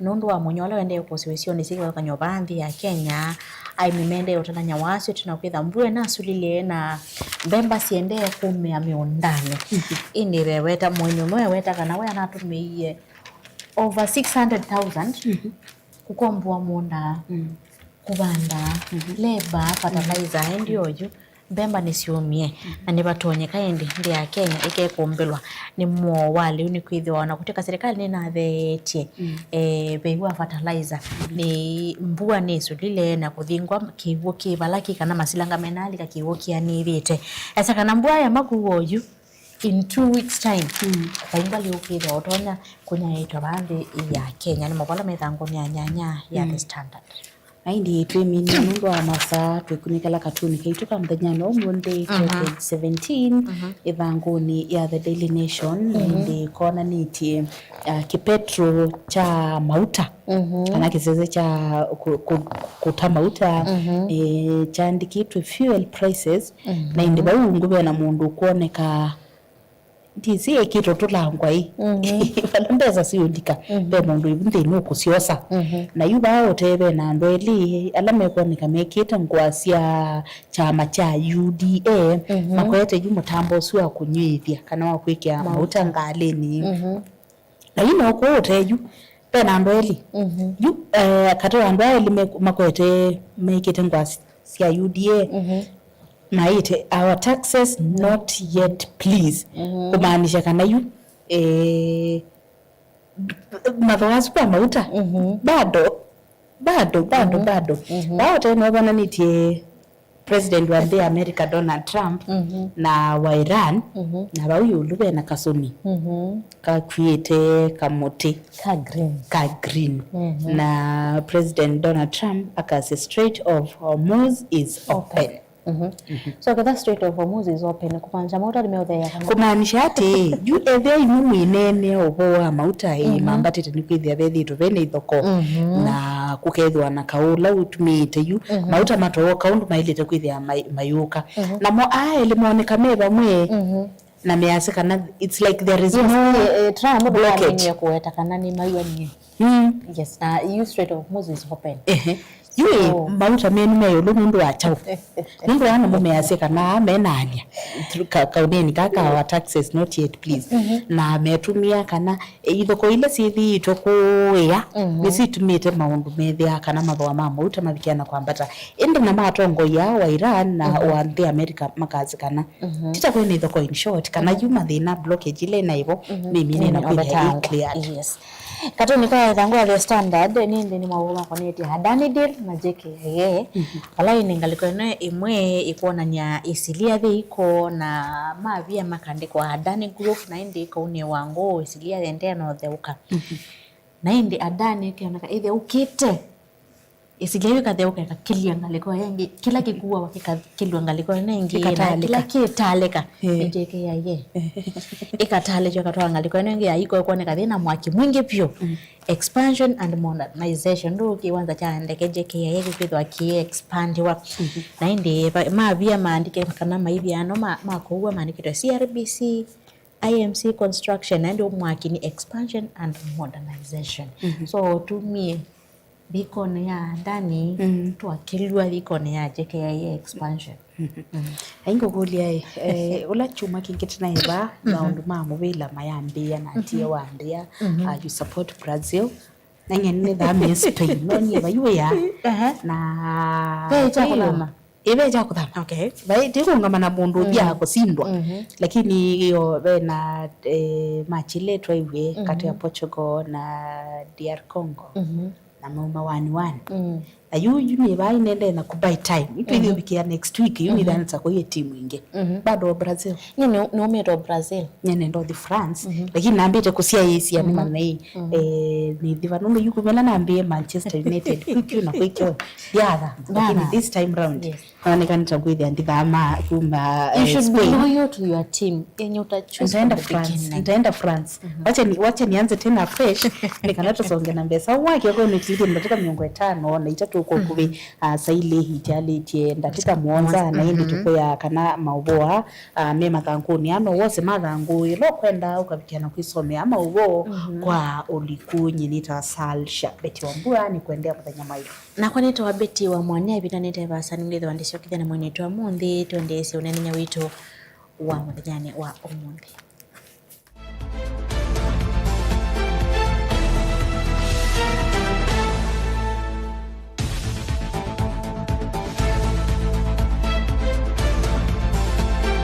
Nũndũ wa mũnyao ũla ũendee kũsĩwa isionĩ syĩ kĩvathũkany'o vaa nthĩ ya Kenya, aĩmi mendee ũtalany'a wasyo ĩtina wa kwĩtha mbua ĩnasulile na mbemba siendee kũmea mĩũndanĩ. Ĩndĩ veweta mũĩmi ũmwe weweta kana we anatũmĩie over six hundred thousand kũkomboa mũũnda, kũvanda, labor, fertilizer, ĩndĩ oyu mbemba nĩsyũmie, na nĩvatonyeka ĩndĩ nthĩ ya Kenya ĩkekũmbĩlwa nĩ mũo wa lĩu, nĩkwĩthĩwa ona kũtw'ĩka silikalĩ nĩnatheetye, eh, vei wa fertilizer, nĩ mbua nĩsulile na kũthingwa kĩw'ũ kĩ vala kĩ kana masilanga menaalika kĩw'ũ kĩanĩvĩte. Esa kana mbua ya makũũ oyu, in two weeks time, vaingwa lĩu kwĩthĩwa ũtonya kũnyaĩĩtwa vaa nthĩ ya Kenya. Nĩ maũvoo ala methangũnĩ ya nyanya ya The Standard. Na ĩndĩ twĩminie nũndũ wa masaa, twĩkunĩkĩla katuni kaitũ ka mũthenyanĩ wa ũmũnthĩ, covid seventeen, ĩthangũnĩ ya The Daily Nation, na ĩndĩ konanĩtye, ah, kĩpetro kya mauta, kana kĩsese kya kũ-, kũ-, kũta mauta, eh, kyaandĩkĩtwe fuel prices, na ĩndĩ vau ungu vena mũndũ ũkwoneka ndĩsĩ ekĩtwe tũlangwa ĩ. Vala mbesa siũlika, ve mũndũ ĩvu nthĩnĩ ũkũsyosa. Na yu vaa ũtee ve na andũ elĩ ala mekwoneka mekĩte ngũa sya kyama kya U D A, makoete yu mũtambo ũsu wa kũnyw'ĩthya kana wa kwĩkĩa mauta ngalĩnĩ. Na yu no kũũ ũtee yu, Ve na andũ elĩ. Mhm. Yu, eh, katĩ wa andũ aa elĩ me-, makwete mekĩte ngũa sya U D A. Mhm. Maĩte, "Our taxes not yet, please." Mhm. Kũmaanisha kana yu, eh, mathooa asu kwa mauta, mhm, bado, bado, bado, mhm, bado. Mhm. Vaa ũtee nĩwonanĩtye President wa nthĩ ya America, Donald Trump, mhm, na wa Iran, mhm, na vau ĩũlũ ve na kasũni, mhm, kakuĩte kamũtĩ ka green. Ka green. Mhm. Na President Donald Trump akasya, "Strait of Hormuz is open." Open. Mhm. Mhm. So, ketha Strait of Hormuz is open, kũmaanisha mauta nĩmeũtheea kana? Kũmaanisha atĩ, yu ethĩa imwe mwĩneenea ũvoo wa mauta, ĩ, mhm, mambatĩte nĩ kwĩthĩa vethĩĩtwe ve na ithoko, mhm, na kũkethĩwa na kaũ ũla ũtumĩĩte yu, mhm, mauta matooka ũndũ maĩlĩte kwĩthĩa mai-, mayũka. Mhm. Namo aa elĩ moneka me vamwe, mhm, na measya kana it's like there is, yes, no, eh, eh, Trump blockage. Ndũkamenyie kũweta kana nĩ maiwanie. Mm. Yes, na yu Strait of Hormuz is open. Ehe. Yu ĩ, so, mauta menyu me ĩũlũ nũndũ wa kyaũ? Nũndũ aa namo measya kana aa menaalya. Ka-, kaũnĩnĩ kaka wa taxes not yet, please. Mhm. Na metũmĩa kana, e, ithoko ila syĩthĩĩtwe kũĩa, mhm, nĩsitumĩte maũndũ methĩa kana mathooa ma mauta mavikĩa na kwambata. Ĩndĩ na matongoi aa wa Iran na, mhm, wa nthĩ America makasya kana, mhm, tita kwĩ na ithoko, in short, kana, mhm, yu mathĩna, blockage ila ĩnaĩvo, mhm, mĩmine na kwĩthĩa ĩ cleared. Yes. Katuni ka ĩthangũ ya The Standard, nĩ nthĩnĩ maũvoo makonetye Adani deal na J K I A, mhm, vala ĩndĩ ngalĩko ĩno ĩmwe ĩkwonany'a ĩsilia yĩiko na mavia makandĩkwa Adani Group, na ĩndĩ ĩkaunĩwa ngũũ ĩsilia yĩendee na ũtheũka. Mhm. Na ĩndĩ Adani ĩkeoneka ĩtheũkĩte. Ĩsilia yĩu ĩkatheũka ĩkakĩlya ngalĩko ĩyo ĩngĩ. Kĩla kĩkuawa kĩkakĩlw'a ngalĩko ĩno ĩngĩ, na kĩla kĩtalĩka. Ĩĩ. Kĩtalĩka nĩ J K I A. Ĩkatalĩkya ĩkatwaa ngalĩko ĩno ĩngĩ ya ĩiko ĩkwoneka yĩ na mwaki mwingĩ vyũ. Mm. Expansion and modernization. Ndũ kĩwanza kya ndeke J K I A kĩkwĩthwa kĩ expandiwa. Mhm. Na ĩndĩ va-, mavia maandĩke kana maivia ano ma, ma kũua maandĩkĩtwe C R B C, I M C construction, na ĩndĩ mwaki nĩ expansion and modernization. Mhm. So, tumie thikonĩ ya Adani, mm, twakĩlw'a thikonĩ ya J K I A expansion. Mhm. Mm. Ai ngũkũlya ĩ, eh, ũla kyumwa kĩngĩ tũnaĩ vaa, mhm, maũndũ ma mũvĩla mayambĩĩa na tie, mhm, wambĩa, mhm, uh, you support Brazil. Na nyie nĩthamie Spain, no nyie vaiwĩa. Aha. Na ve kya kũthama. Ĩve kya kũthama. Okay. Vai, ti kũngama na mũndũ ũthiaa, mm, kũsindwa. Mhm. Lakini yo ve na, eh, match ile twaiw'e, mhm, kati ya Portugal na D R Congo. Mhm. Na mauma one one. Mm. Na yu, yu nĩ vai nende na ku buy time. Itwĩthĩ, mhm, ũvikĩa next week, yu, mhm, nĩthanĩsa kũie timu ingĩ. Mhm. Bado Brazil. Nyie nĩ, nĩumĩte o Brazil. Nyie nenda ũthi France. Mhm. Lakini nambĩte kũsyaĩĩsya, mhm, nĩmanye, mhm, eh, nĩthĩva nũndũ yu kumela nambĩe Manchester United. Kwĩkyo na kwĩkyo. Ndiatha. Lakini this time round, yes, naonekana ta kwĩthĩa ndithama kuma, you, eh, should be Spain. Loyal to your team. Yenye uta choose from the beginning. Nitaenda France. Nitaenda France. Mhm. Wacha ni, wacha nianze tena fresh. Nĩ kana tũsonge na mbesa. Wake kwa nĩtithĩ ndatĩka mĩongo ĩtano na itatũ kwa, mhm, kuvĩ, ah, saili itialĩtye ndatĩka mũonza, na ĩndĩ, mhm, tũkwĩa kana maũvoo aa, ah, me mathangũnĩ ano wose mathangũĩlwa kwenda ũkavikĩa na kwĩsomea maũvoo, mhm, kwa ũliku. Nyie nĩtawa Salsha Betty Wambua, nĩkwendea mũthenya mwaĩlu. Nakwa nĩtawa Betty wa Mwania, ĩvinda nĩte vasa nĩngĩthĩwa ndĩsyokethya na mwĩnĩtu wa mũnthĩ, twendeesye ũneenany'a witũ wa mũthenyanĩ wa ũmũnthĩ.